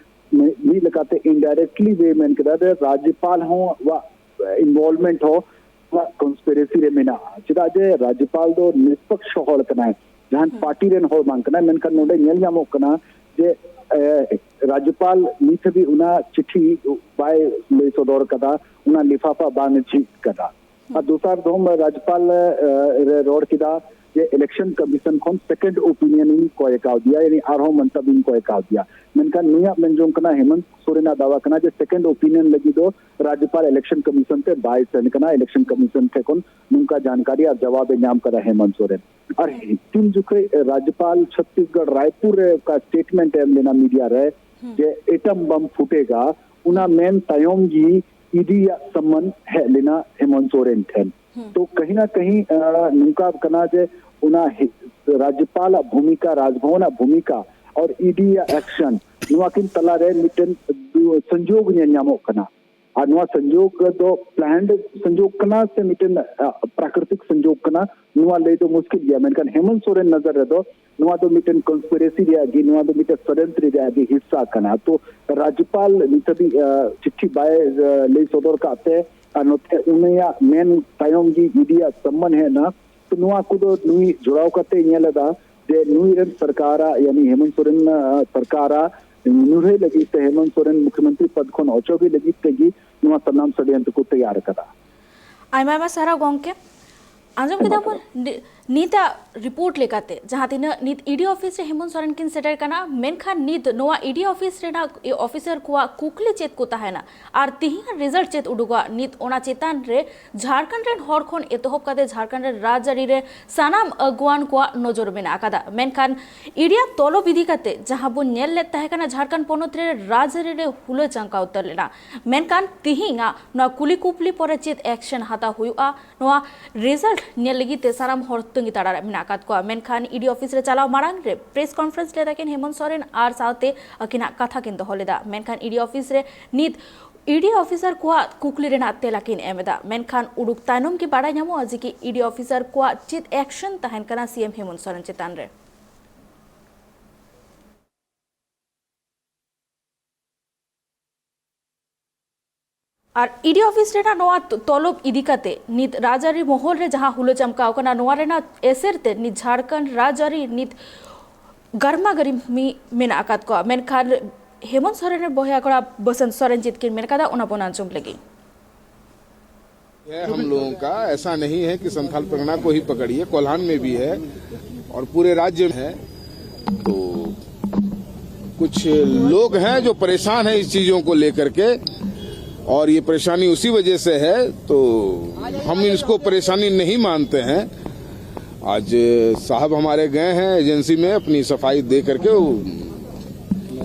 ᱢᱤ-, ᱢᱤᱫ ᱞᱮᱠᱟᱛᱮ ᱤᱱᱰᱟᱭᱨᱮᱠᱴᱞᱤ ᱣᱮ ᱢᱮᱱ ᱠᱮᱫᱟ ᱡᱮ ᱨᱟᱡᱽᱡᱚᱯᱟᱞ ᱦᱚᱸ ᱣᱟᱜ ᱤᱱᱵᱚᱞᱵᱷᱢᱮᱱᱴ ᱦᱚᱸ ᱱᱚᱣᱟ ᱠᱚᱱᱥᱯᱤᱨᱮᱥᱤ ᱨᱮ ᱢᱮᱱᱟᱜᱼᱟ᱾ ᱪᱮᱫᱟᱜ ᱡᱮ ᱨᱟᱡᱽᱡᱚᱯᱟᱞ ᱫᱚ ᱱᱤᱥᱯᱚᱠᱥᱚ ᱦᱚᱲ ᱠᱟᱱᱟᱭ, ᱡᱟᱦᱟᱱ ᱯᱟᱨᱴᱤ ᱨᱮᱱ ᱦᱚᱲ ᱵᱟᱝ ᱠᱟᱱᱟᱭ᱾ ᱢᱮᱱᱠᱷᱟᱱ ᱱᱚᱰᱮ ᱧᱮᱞ ᱧᱟᱢᱚᱜ ᱠᱟᱱᱟ ᱡᱮ, ᱮ, ᱨᱟᱡᱽᱡᱚᱯᱟᱞ ᱱᱤᱛ ᱦᱟᱹᱵᱤᱡ ᱚᱱᱟ ᱪᱤᱴᱷᱤ ᱵᱟᱭ ᱞᱟᱹᱭ ᱥᱚᱫᱚᱨ ᱠᱟᱫᱟ, ᱚᱱᱟ ᱞᱤᱯᱷᱟᱯᱷᱟ ᱵᱟᱝ ᱮ ᱡᱷᱤᱡ ᱠᱟᱫᱟ᱾ ᱟᱨ ᱫᱚᱥᱟᱨ ᱫᱷᱚᱢ ᱨᱟᱡᱽᱡᱚᱯᱟᱞ, ᱮ, ᱨᱮ ᱨᱚᱲ ᱠᱮᱫᱟ ᱡᱮ ᱤᱞᱮᱠᱥᱚᱱ ᱠᱚᱢᱤᱥᱚᱱ ᱠᱷᱚᱱ ᱥᱮᱠᱮᱱᱰ ᱳᱯᱤᱱᱤᱭᱚᱱ ᱤᱧ ᱠᱚᱭ ᱠᱟᱣᱫᱮᱭᱟ, ᱭᱟᱱᱤ ᱟᱨᱦᱚᱸ ᱢᱚᱱᱛᱚᱵ ᱤᱧ ᱠᱚᱭ ᱠᱟᱣᱫᱮᱭᱟ᱾ ᱢᱮᱱᱠᱷᱟᱱ ᱱᱩᱭᱟᱜ ᱢᱮᱱ ᱡᱚᱝ ᱠᱟᱱᱟ, ᱦᱮᱢᱚᱱᱛ ᱥᱚᱨᱮᱱᱟᱜ ᱫᱟᱣᱟ ᱠᱟᱱᱟ ᱡᱮ ᱥᱮᱠᱮᱱᱰ ᱳᱯᱤᱱᱤᱭᱚᱱ ᱞᱟᱹᱜᱤᱫ ᱫᱚ ᱨᱟᱡᱽᱡᱚᱯᱟᱞ ᱤᱞᱮᱠᱥᱚᱱ ᱠᱚᱢᱤᱥᱚᱱ ᱛᱮ ᱵᱟᱭ ᱥᱮᱱ ᱠᱟᱱᱟ, ᱤᱞᱮᱠᱥᱚᱱ ᱠᱚᱢᱤᱥᱚᱱ ᱴᱷᱮᱱ ᱠᱷᱚᱱ ᱱᱚᱝᱠᱟ ᱡᱟᱱᱠᱟᱨᱤ ᱟᱨ ᱡᱟᱣᱟᱵ ᱮ ᱧᱟᱢ ᱠᱟᱫᱟ ᱦᱮᱢᱚᱱᱛ ᱥᱚᱨᱮᱱ᱾ ᱟᱨ ᱛᱤᱱ ᱡᱚᱠᱷᱮᱡ ᱨᱟᱡᱽᱡᱚᱯᱟᱞ ᱪᱷᱚᱛᱤᱥᱜᱚᱲ ᱨᱟᱭᱯᱩᱨ ᱨᱮ ᱚᱠᱟ ᱥᱴᱮᱴᱢᱮᱱᱴ ᱮ ᱮᱢ ᱞᱮᱱᱟ ᱢᱤᱰᱤᱭᱟ ᱨᱮ ᱡᱮ ᱮᱴᱚᱢ ᱵᱚᱢ ᱯᱷᱩᱴᱮᱜᱟ, ᱚᱱᱟ ᱢᱮᱱ ᱛᱟᱭᱚᱢ ᱜᱮ ᱤᱰᱤ ᱭᱟᱜ ᱥᱟᱢᱟᱱ ᱦᱮᱡ ᱞᱮᱱᱟ ᱦᱮᱢᱚᱱᱛ ᱥᱚᱨᱮᱱ ᱴᱷᱮᱱ᱾ ᱛᱚ ᱠᱟᱹᱦᱤ ᱱᱟ ᱠᱟᱹᱦᱤ, ᱟ, ᱱᱚᱝᱠᱟ ᱠᱟᱱᱟ ᱡᱮ ᱚᱱᱟ ᱦᱤ-, ᱨᱟᱡᱽᱡᱚᱯᱟᱞ ᱟᱜ ᱵᱷᱩᱢᱤᱠᱟ, ᱨᱟᱡᱽᱵᱷᱚᱵᱚᱱ ᱟᱜ ᱵᱷᱩᱢᱤᱠᱟ ᱟᱨ ᱤᱰᱤ ᱭᱟᱜ ᱮᱠᱥᱚᱱ, ᱱᱚᱣᱟ ᱠᱤᱱ ᱛᱟᱞᱟᱨᱮ ᱢᱤᱫᱴᱮᱱ ᱫᱩ-, ᱥᱚᱝᱡᱳᱜᱽ ᱧᱮᱞ ᱧᱟᱢᱚᱜ ᱠᱟᱱᱟ᱾ ᱟᱨ ᱱᱚᱣᱟ ᱥᱚᱝᱡᱳᱜᱽ ᱫᱚ ᱯᱞᱟᱱᱰ ᱥᱚᱝᱡᱳᱜᱽ ᱠᱟᱱᱟ ᱥᱮ ᱢᱤᱫᱴᱮᱱ, ᱟ, ᱯᱨᱟᱠᱨᱤᱛᱤᱠ ᱥᱚᱝᱡᱳᱜᱽ ᱠᱟᱱᱟ, ᱱᱚᱣᱟ ᱞᱟᱹᱭ ᱫᱚ ᱢᱩᱥᱠᱤᱞ ᱜᱮᱭᱟ᱾ ᱢᱮᱱᱠᱷᱟᱱ ᱦᱮᱢᱚᱱᱛ ᱥᱚᱨᱮᱱ ᱱᱚᱡᱚᱨ ᱨᱮᱫᱚ ᱱᱚᱣᱟ ᱫᱚ ᱢᱤᱫᱴᱮᱱ ᱠᱚᱱᱥᱯᱤᱨᱮᱥᱤ ᱨᱮᱭᱟᱜ ᱜᱮ, ᱱᱚᱣᱟ ᱫᱚ ᱢᱤᱫᱴᱮᱱ ᱥᱚᱰᱮᱱᱛᱨᱤ ᱨᱮᱭᱟᱜ ᱜᱮ ᱦᱤᱥᱥᱟ ᱠᱟᱱᱟ᱾ ᱛᱚ ᱨᱟᱡᱽᱡᱚᱯᱟᱞ ᱱᱤᱛ ᱦᱟᱹᱵᱤᱡ, ᱟ, ᱞᱟᱹᱭ ᱥᱚᱫᱚᱨ ᱠᱟᱜ ᱛᱮ ᱟᱨ ᱱᱚᱛᱮ ᱩᱱᱤᱭᱟᱜ ᱢᱮᱱ ᱛᱟᱭᱚᱢ ᱜᱮ ᱤᱰᱤ ᱭᱟᱜ ᱥᱟᱢᱢᱟᱱ ᱦᱮᱡ ᱮᱱᱟ᱾ ᱛᱚ ᱱᱚᱣᱟ ᱠᱚᱫᱚ ᱱᱩᱭ ᱡᱚᱲᱟᱣ ᱠᱟᱛᱮ ᱧᱮᱞ ᱮᱫᱟ ᱡᱮ ᱱᱩᱭ ᱨᱮᱱ ᱥᱚᱨᱠᱟᱨᱟᱜ, ᱭᱟᱱᱤ ᱦᱮᱢᱚᱱᱛ ᱥᱚᱨᱮᱱ, ᱟ, ᱥᱚᱨᱠᱟᱨᱟᱜ ᱧᱩᱨᱦᱟᱹᱭ ᱞᱟᱹᱜᱤᱫ ᱛᱮ, ᱦᱮᱢᱚᱱᱛ ᱥᱚᱨᱮᱱ ᱢᱩᱠᱷᱭᱚᱢᱚᱱᱛᱨᱤ ᱯᱚᱫ ᱠᱷᱚᱱ ᱚᱪᱚᱜᱮ ᱞᱟᱹᱜᱤᱫ ᱛᱮᱜᱮ ᱱᱚᱣᱟ ᱥᱟᱱᱟᱢ ᱥᱟᱰᱮᱭᱚᱱᱛᱨᱚ ᱠᱚ ᱛᱮᱭᱟᱨ ᱟᱠᱟᱫᱟ᱾ ᱟᱭᱢᱟ ᱟᱭᱢᱟ ᱥᱟᱨᱦᱟᱣ ᱜᱚᱢᱠᱮ᱾ ᱟᱸᱡᱚᱢ ᱟᱭᱢᱟ ᱠᱮᱫᱟ ᱵᱚᱱ ᱥᱟᱨᱦᱟᱣ᱾ ᱰᱤ-, ᱱᱤᱛᱟᱜ ᱨᱤᱯᱳᱨᱴ ᱞᱮᱠᱟᱛᱮ, ᱡᱟᱦᱟᱸ ᱛᱤᱱᱟᱹᱜ ᱱᱤᱛ ᱤᱰᱤ ᱚᱯᱷᱤᱥ ᱨᱮ ᱦᱮᱢᱚᱱᱛ ᱥᱚᱨᱮᱱ ᱠᱤᱱ ᱥᱮᱴᱮᱨ ᱠᱟᱱᱟ, ᱢᱮᱱᱠᱷᱟᱱ ᱱᱤᱛ ᱱᱚᱣᱟ ᱤᱰᱤ ᱚᱯᱷᱤᱥ ᱨᱮᱱᱟᱜ ᱚᱯᱷᱤᱥᱟᱨ ᱠᱚᱣᱟᱜ ᱠᱩᱠᱞᱤ ᱪᱮᱫ ᱠᱚ ᱛᱟᱦᱮᱱᱟ ᱟᱨ ᱛᱤᱦᱤᱧᱟᱜ ᱨᱮᱡᱟᱞᱴ ᱪᱮᱫ ᱩᱰᱩᱠᱚᱜᱼᱟ, ᱱᱤᱛ ᱚᱱᱟ ᱪᱮᱛᱟᱱ ᱨᱮ ᱡᱷᱟᱲᱠᱷᱚᱸᱰ ᱨᱮᱱ ᱦᱚᱲ ᱠᱷᱚᱱ ᱮᱛᱚᱦᱚᱵ ᱠᱟᱛᱮ ᱡᱷᱟᱲᱠᱷᱚᱸᱰ ᱨᱮᱱ ᱨᱟᱡᱽᱟᱹᱨᱤ ᱨᱮ ᱥᱟᱱᱟᱢ ᱟᱹᱜᱩᱣᱟᱱ ᱠᱚᱣᱟᱜ ᱱᱚᱡᱚᱨ ᱢᱮᱱᱟᱜ ᱟᱠᱟᱫᱟ᱾ ᱢᱮᱱᱠᱷᱟᱱ ᱤᱰᱤᱭᱟ ᱛᱚᱞᱚᱵ ᱤᱫᱤ ᱠᱟᱛᱮ ᱡᱟᱦᱟᱸ ᱵᱚᱱ ᱧᱮᱞ ᱞᱮᱫ ᱛᱟᱦᱮᱸ ᱠᱟᱱᱟ, ᱡᱷᱟᱲᱠᱷᱚᱸᱰ ᱯᱚᱱᱚᱛ ᱨᱮ ᱨᱟᱡᱽᱟᱹᱨᱤ ᱨᱮ ᱦᱩᱞᱟᱹ ᱪᱟᱝᱠᱟ ᱩᱛᱟᱹᱨ ᱞᱮᱱᱟ, ᱢᱮᱱᱠᱷᱟᱱ ᱛᱤᱦᱤᱧᱟᱜ ᱱᱚᱣᱟ ᱠᱩᱞᱤ ᱠᱩᱯᱞᱤ ᱯᱚᱨᱮ ᱪᱮᱫ ᱮᱠᱥᱮᱱ ᱦᱟᱛᱟᱣ ᱦᱩᱭᱩᱜᱼᱟ, ᱱᱚᱣᱟ ᱨᱮᱡᱟᱞᱴ ᱧᱮᱞ ᱞᱟᱹᱜᱤᱫ ᱛᱮ ᱥᱟᱱᱟᱢ ᱦᱚᱲ ᱛᱟᱺᱜᱤ ᱛᱟᱲᱟᱜ ᱨᱮ ᱢᱮᱱᱟᱜ ᱟᱠᱟᱫ ᱠᱚᱣᱟ᱾ ᱢᱮᱱᱠᱷᱟᱱ ᱤᱰᱤ ᱚᱯᱷᱤᱥ ᱨᱮ ᱪᱟᱞᱟᱣ ᱢᱟᱲᱟᱝ ᱨᱮ ᱯᱨᱮᱥ ᱠᱚᱱᱯᱷᱟᱨᱮᱱᱥ ᱞᱮᱫᱟ ᱠᱤᱱ ᱦᱮᱢᱚᱱᱛ ᱥᱚᱨᱮᱱ ᱟᱨ ᱥᱟᱶᱛᱮ ᱟᱹᱠᱤᱱᱟᱜ ᱠᱟᱛᱷᱟ ᱠᱤᱱ ᱫᱚᱦᱚ ᱞᱮᱫᱟ᱾ ᱢᱮᱱᱠᱷᱟᱱ ᱤᱰᱤ ᱚᱯᱷᱤᱥ ᱨᱮ ᱱᱤᱛ ᱤᱰᱤ ᱚᱯᱷᱤᱥᱟᱨ ᱠᱚᱣᱟᱜ ᱠᱩᱠᱞᱤ ᱨᱮᱱᱟᱜ ᱛᱮᱞᱟ ᱠᱤᱱ ᱮᱢ ᱮᱫᱟ, ᱢᱮᱱᱠᱷᱟᱱ ᱩᱰᱩᱠ ᱛᱟᱭᱱᱚᱢ ᱜᱮ ᱵᱟᱲᱟᱭ ᱧᱟᱢᱚᱜᱼᱟ ᱡᱮ ᱠᱤ ᱤᱰᱤ ᱚᱯᱷᱤᱥᱟᱨ ᱠᱚᱣᱟᱜ ᱪᱮᱫ ᱮᱠᱥᱮᱱ ᱛᱟᱦᱮᱱ ᱠᱟᱱᱟ ᱥᱤ ᱮᱢ ᱦᱮᱢᱚᱱᱛ ᱥᱚᱨᱮᱱ ᱪᱮᱛᱟᱱ ᱨᱮ᱾ ᱟᱨ ᱤᱰᱤ ᱚᱯᱷᱤᱥ ᱨᱮᱱᱟᱜ ᱱᱚᱣᱟ ᱛᱚ-, ᱛᱚᱞᱚᱵ ᱤᱫᱤ ᱠᱟᱛᱮ ᱱᱤᱛ ᱨᱟᱡᱽᱟᱹᱨᱤ ᱢᱚᱦᱚᱞ ᱨᱮ ᱡᱟᱦᱟᱸ ᱦᱩᱞᱟᱹ ᱪᱟᱢᱠᱟᱣ ᱠᱟᱱᱟ, ᱱᱚᱣᱟ ᱨᱮᱱᱟᱜ ᱮᱥᱮᱨ ᱛᱮ ᱱᱤᱛ ᱡᱷᱟᱲᱠᱷᱚᱸᱰ ᱨᱟᱡᱽᱟᱹᱨᱤ ᱱᱤᱛ ᱜᱟᱨᱢᱟ ᱜᱟᱨᱢᱤ ᱢᱮᱱᱟᱜ ᱟᱠᱟᱫ ᱠᱚᱣᱟ᱾ ᱢᱮᱱᱠᱷᱟᱱ ᱦᱮᱢᱚᱱᱛ ᱥᱚᱨᱮᱱ ᱨᱮᱱ ᱵᱚᱭᱦᱟ ᱠᱚᱲᱟ ᱵᱟᱥᱚᱱᱛ ᱥᱚᱨᱮᱱ ᱪᱮᱫ ᱠᱤᱱ ᱢᱮᱱ ᱠᱟᱫᱟ, ᱚᱱᱟ ᱵᱚᱱ ᱟᱸᱡᱚᱢ ᱞᱮᱜᱮ᱾ है हम लोगों का। ऐसा नहीं है कि संथाल परगना को ही पकड़िए, कोल्हान में भी है और पूरे राज्य में है। तो कुछ लोग हैं जो परेशान हैं इस चीज़ों को लेकर के, और ये परेशानी उसी वजह से है। तो हम इसको परेशानी नहीं मानते हैं। आज साहब हमारे गए हैं एजेंसी में, अपनी सफाई दे करके वो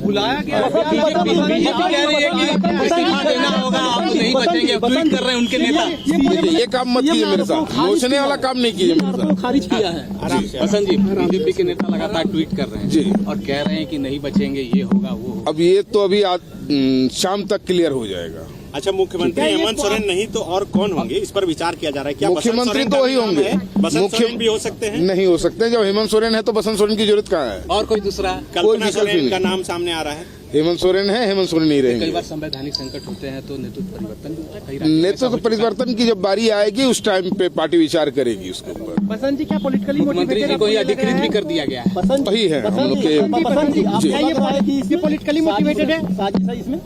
बुलाया गया है। बीजेपी बीजेपी कह रही है कि इस्तीफा देना होगा, आप नहीं बचेंगे, ट्वीट कर रहे हैं उनके नेता। ये काम मत कीजिए मेरे साथ, नोचने वाला काम नहीं कीजिए मेरे साथ। खारिज किया है। बसंत जी, बीजेपी के नेता लगातार ट्वीट कर रहे हैं जी। और कह रहे हैं कि नहीं बचेंगे, ये होगा, वो होगा। अब ये तो अभी आज, हम्म, शाम तक क्लियर हो जाएगा। अच्छा, मुख्यमंत्री हेमंत सोरेन नहीं तो और कौन होंगे, इस पर विचार किया जा रहा है। क्या बसंत मुख्यमंत्री सोरेन तो का वही नाम होंगे। है? बसंत मुख्य- सोरेन भी हो सकते हैं। नहीं हो सकते। जब हेमंत सोरेन है तो बसंत सोरेन की जरूरत कहाँ है? और कोई दूसरा? कोई कल्पना विकल्प ही सोरेन नहीं। का नाम सामने आ रहा है। हेमंत सोरेन है, हेमंत सोरेन ही कई रहेंगे। बार संवैधानिक संकट होते हैं तो नेतृत्व परिवर्तन भी होता है। कई राज्यों में ऐसा नेतृत्व हो चुका है। परिवर्तन की जब बारी आएगी, उस टाइम पे पार्टी विचार करेगी उसके ऊपर। बसंत जी, क्या पॉलिटिकली मुख्यमंत्री जी को ये अधिकृत भी कर दिया गया है। वही है हम लोग के। बसंत जी, बसंत जी, आप जी। क्या ये बोल रहे हैं कि ये पॉलिटिकली मोटिवेटेड है? साजिश है इसमें?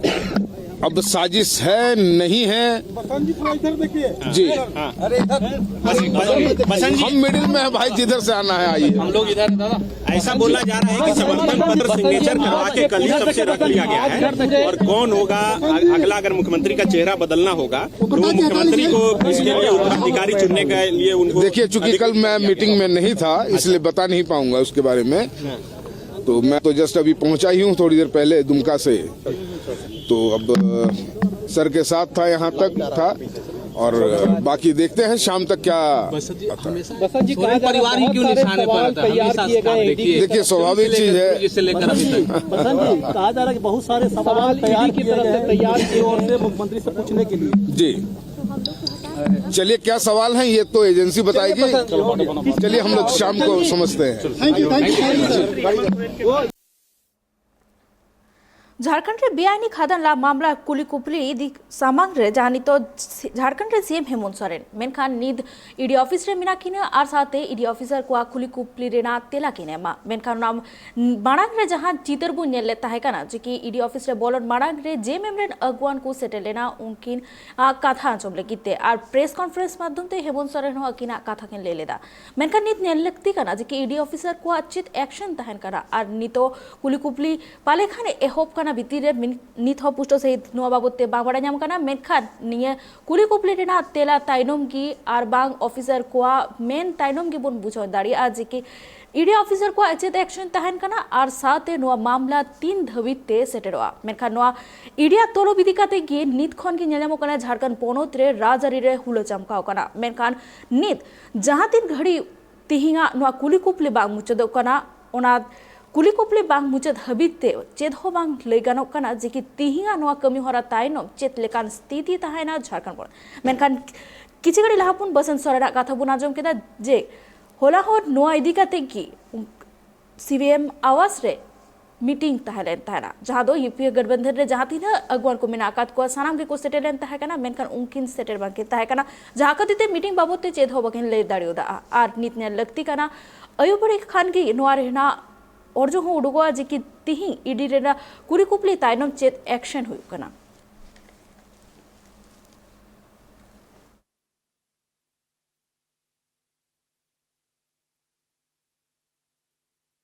अब साजिश है, नहीं है। बसंत जी, थोड़ा इधर देखिए। जी। हाँ। अरे, इधर। बसंत जी, हम मिडिल में हैं भाई, जिधर से आना है, आइए। हम लोग इधर हैं, दादा। ऐसा बोला जा रहा है कि समर्थन पत्र सिग्नेचर करवा के कल ही सबसे रख लिया गया है, और कौन होगा अ-, अगला, अगर मुख्यमंत्री का चेहरा बदलना होगा तो वो मुख्यमंत्री को इसके लिए उत्तराधिकारी चुनने के लिए उनको देखिए, चूंकि कल मैं मीटिंग में नहीं था, इसलिए बता नहीं पाऊंगा उसके बारे में। तो मैं तो जस्ट अभी पहुंचा ही हूं, थोड़ी देर पहले दुमका से। तो अब अ, सर के साथ था, यहां तक था, और बाकी देखते हैं शाम तक क्या। बसंत जी, कहा जा रहा है, परिवार ही बहुत क्यों सारे निशाने पर सवाल आता है? तैयार हमेशा किए गए हैं ईडी की देखिए, तरफ से। स्वाभाविक चीज है। इससे लेकर अभी तक। बसंत जी, कहा जा रहा है कि बहुत सारे सवाल तैयार किए गए हैं ईडी की ओर से मुख्यमंत्री से पूछने के लिए। जी, चलिए, क्या सवाल हैं, ये तो एजेंसी बताएगी। चलिए, हम लोग शाम को समझते हैं। ᱡᱷᱟᱲᱠᱷᱚᱸᱰ ᱨᱮ ᱵᱮᱟᱭᱤᱱᱤ ᱠᱷᱟᱫᱟᱱ ᱞᱟ ᱢᱟᱢᱞᱟ ᱠᱩᱞᱤ ᱠᱩᱯᱞᱤ ᱤᱫᱤ ᱥᱟᱢᱟᱝ ᱨᱮ ᱡᱟᱦᱟᱸ ᱱᱤᱛᱚᱜ ᱡᱷᱟᱲᱠᱷᱚᱸᱰ ᱨᱮ ᱥᱤ ᱮᱢ ᱦᱮᱢᱚᱱᱛ ᱥᱚᱨᱮᱱ, ᱢᱮᱱᱠᱷᱟᱱ ᱱᱤᱛ ᱤᱰᱤ ᱚᱯᱷᱤᱥ ᱨᱮ ᱢᱮᱱᱟᱜ ᱠᱤᱱᱟ ᱟᱨ ᱥᱟᱶᱛᱮ ᱤᱰᱤ ᱚᱯᱷᱤᱥᱟᱨ ᱠᱚᱣᱟᱜ ᱠᱩᱞᱤ ᱠᱩᱯᱞᱤ ᱨᱮᱱᱟᱜ ᱛᱮᱞᱟ ᱠᱤᱱ ᱮᱢᱟ᱾ ᱢᱮᱱᱠᱷᱟᱱ ᱚᱱᱟ ᱢᱟᱲᱟᱝ ᱨᱮ ᱡᱟᱦᱟᱸ ᱪᱤᱛᱟᱹᱨ ᱵᱚᱱ ᱧᱮᱞ ᱞᱮᱫ ᱛᱟᱦᱮᱸ ᱠᱟᱱᱟ ᱡᱮ ᱠᱤ ᱤᱰᱤ ᱚᱯᱷᱤᱥ ᱨᱮ ᱵᱚᱞᱚᱱ ᱢᱟᱲᱟᱝ ᱨᱮ ᱡᱮ ᱮᱢ ᱮᱢ ᱨᱮᱱ ᱟᱹᱜᱩᱣᱟᱱ ᱠᱚ ᱥᱮᱴᱮᱨ ᱞᱮᱱᱟ ᱩᱱᱠᱤᱱ ᱟᱜ ᱠᱟᱛᱷᱟ ᱟᱸᱡᱚᱢ ᱞᱟᱹᱜᱤᱫ ᱛᱮ, ᱟᱨ ᱯᱨᱮᱥ ᱠᱚᱱᱯᱷᱟᱨᱮᱱᱥ ᱢᱟᱫᱽᱫᱷᱚᱢ ᱛᱮ ᱦᱮᱢᱚᱱᱛ ᱥᱚᱨᱮᱱ ᱦᱚᱸ ᱟᱹᱠᱤᱱᱟᱜ ᱠᱟᱛᱷᱟ ᱠᱤᱱ ᱞᱟᱹᱭ ᱞᱮᱫᱟ᱾ ᱢᱮᱱᱠᱷᱟᱱ ᱱᱤᱛ ᱧᱮᱞ ᱞᱟᱹᱠᱛᱤ ᱠᱟᱱᱟ ᱡᱮ ᱠᱤ ᱤᱰᱤ ᱚᱯᱷᱤᱥᱟᱨ ᱠᱚᱣᱟᱜ ᱪᱮᱫ ᱮᱠᱥᱚᱱ ᱛᱟᱦᱮᱱ ᱠᱟᱱᱟ, ᱟᱨ ᱱᱤᱛᱚᱜ ᱠᱩᱞᱤ ᱠᱩᱯᱞᱤ ᱯᱟᱞᱮ ᱠᱷᱟᱱ ᱮᱦᱚᱵ ᱠᱟᱱᱟ ᱵᱷᱤᱛᱤᱨ ᱨᱮ᱾ ᱢᱤᱱ-, ᱱᱤᱛ ᱦᱚᱸ ᱯᱩᱥᱴᱟᱹᱣ ᱥᱟᱹᱦᱤᱡ ᱱᱚᱣᱟ ᱵᱟᱵᱚᱛ ᱛᱮ ᱵᱟᱝ ᱵᱟᱲᱟᱭ ᱧᱟᱢ ᱠᱟᱱᱟ, ᱢᱮᱱᱠᱷᱟᱱ ᱱᱤᱭᱟᱹ ᱠᱩᱞᱤ ᱠᱩᱯᱞᱤ ᱨᱮᱱᱟᱜ ᱛᱮᱞᱟ ᱛᱟᱭᱱᱚᱢ ᱜᱮ ᱟᱨ ᱵᱟᱝ ᱚᱯᱷᱤᱥᱟᱨ ᱠᱚᱣᱟᱜ ᱢᱮᱱ ᱛᱟᱭᱱᱚᱢ ᱜᱮᱵᱚᱱ ᱵᱩᱡᱷᱟᱹᱣ ᱫᱟᱲᱮᱭᱟᱜᱼᱟ ᱡᱮ ᱠᱤ ᱤᱰᱤ ᱚᱯᱷᱤᱥᱟᱨ ᱠᱚᱣᱟᱜ ᱪᱮᱫ ᱮᱠᱥᱚᱱ ᱛᱟᱦᱮᱱ ᱠᱟᱱᱟ ᱟᱨ ᱥᱟᱶᱛᱮ ᱱᱚᱣᱟ ᱢᱟᱢᱞᱟ ᱛᱤᱱ ᱫᱷᱟᱹᱵᱤᱡ ᱛᱮ ᱥᱮᱴᱮᱨᱚᱜᱼᱟ᱾ ᱢᱮᱱᱠᱷᱟᱱ ᱱᱚᱣᱟ ᱤᱰᱤᱭᱟᱜ ᱛᱚᱞᱚᱵ ᱤᱫᱤ ᱠᱟᱛᱮ ᱜᱮ ᱱᱤᱛ ᱠᱷᱚᱱ ᱜᱮ ᱧᱮᱞ ᱧᱟᱢᱚᱜ ᱠᱟᱱᱟ ᱡᱷᱟᱲᱠᱷᱚᱸᱰ ᱯᱚᱱᱚᱛ ᱨᱮ ᱨᱟᱡᱽᱟᱹᱨᱤ ᱨᱮ ᱦᱩᱞᱟᱹ ᱪᱟᱢᱠᱟᱣ ᱠᱟᱱᱟ᱾ ᱢᱮᱱᱠᱷᱟᱱ ᱱᱤᱛ ᱡᱟᱦᱟᱸ ᱛᱤᱱ ᱜᱷᱟᱹᱲᱤᱡ ᱛᱤᱦᱤᱧᱟᱜ ᱱᱚᱣᱟ ᱠᱩᱞᱤ ᱠᱩᱯᱞᱤ ᱵᱟᱝ ᱢᱩᱪᱟᱹᱫᱚᱜ ᱠᱟᱱᱟ, ᱚᱱᱟ ᱠᱩᱞᱤ ᱠᱩᱯᱞᱤ ᱵᱟᱝ ᱢᱩᱪᱟᱹᱫ ᱦᱟᱹᱵᱤᱡ ᱛᱮ ᱪᱮᱫ ᱦᱚᱸ ᱵᱟᱝ ᱞᱟᱹᱭ ᱜᱟᱱᱚᱜ ᱠᱟᱱᱟ ᱡᱮ ᱠᱤ ᱛᱤᱦᱤᱧᱟᱜ ᱱᱚᱣᱟ ᱠᱟᱹᱢᱤ ᱦᱚᱨᱟ ᱛᱟᱭᱱᱚᱢ ᱪᱮᱫ ᱞᱮᱠᱟᱱ ᱥᱛᱷᱤᱛᱤ ᱛᱟᱦᱮᱱᱟ ᱡᱷᱟᱲᱠᱷᱚᱸᱰ ᱯᱚᱱᱚᱛ᱾ ᱢᱮᱱᱠᱷᱟᱱ ᱠᱤᱪᱷᱩ ᱜᱷᱟᱹᱲᱤᱡ ᱞᱟᱦᱟ ᱵᱚᱱ ᱵᱟᱥᱚᱱᱛ ᱥᱚᱨᱮᱱᱟᱜ ᱠᱟᱛᱷᱟ ᱵᱚᱱ ᱟᱸᱡᱚᱢ ᱠᱮᱫᱟ ᱡᱮ ᱦᱚᱞᱟ ᱦᱚᱸ ᱱᱚᱣᱟ ᱤᱫᱤ ᱠᱟᱛᱮ ᱜᱮ ᱥᱤ ᱮᱢ ᱟᱣᱟᱥ ᱨᱮ ᱢᱤᱴᱤᱝ ᱛᱟᱦᱮᱸ ᱞᱮᱱ ᱛᱟᱦᱮᱱᱟ, ᱡᱟᱦᱟᱸ ᱫᱚ ᱭᱩ ᱯᱤ ᱮ ᱜᱟᱴᱷᱵᱟᱱᱫᱷᱚᱱ ᱨᱮ ᱡᱟᱦᱟᱸ ᱛᱤᱱᱟᱹᱜ ᱟᱹᱜᱩᱣᱟᱹᱱ ᱠᱚ ᱢᱮᱱᱟᱜ ᱟᱠᱟᱫ ᱠᱚᱣᱟ, ᱥᱟᱱᱟᱢ ᱜᱮᱠᱚ ᱥᱮᱴᱮᱨ ᱞᱮᱱ ᱛᱟᱦᱮᱸ ᱠᱟᱱᱟ, ᱢᱮᱱᱠᱷᱟᱱ ᱩᱱᱠᱤᱱ ᱥᱮᱴᱮᱨ ᱵᱟᱝᱠᱤᱱ ᱛᱟᱦᱮᱸ ᱠᱟᱱᱟ, ᱡᱟᱦᱟᱸ ᱠᱷᱟᱹᱛᱤᱨ ᱛᱮ ᱢᱤᱴᱤᱝ ᱵᱟᱵᱚᱫ ᱛᱮ ᱪᱮᱫ ᱦᱚᱸ ᱵᱟᱹᱠᱤᱱ ᱞᱟᱹᱭ ᱫᱟᱲᱮᱭᱟᱫᱟ᱾ ᱟᱨ ᱱᱤᱛ ᱧᱮᱞ ᱞᱟᱹᱠᱛᱤ ᱠᱟᱱᱟ, ᱟᱹᱭᱩᱵ ᱵᱮᱲᱟ ᱠᱷᱟᱱ ᱜᱮ ᱱᱚᱣᱟ ᱨᱮᱱᱟᱜ ᱚᱨᱡᱚ ᱦᱚᱸ ᱩᱰᱩᱠᱚᱜᱼᱟ ᱡᱮ ᱠᱤ ᱛᱤᱦᱤᱧ ᱤ ᱰᱤ ᱨᱮᱱᱟᱜ ᱠᱩᱞᱤ ᱠᱩᱯᱞᱤ ᱛᱟᱭᱱᱚᱢ ᱪᱮᱫ ᱮᱠᱥᱮᱱ ᱦᱩᱭᱩᱜ ᱠᱟᱱᱟ᱾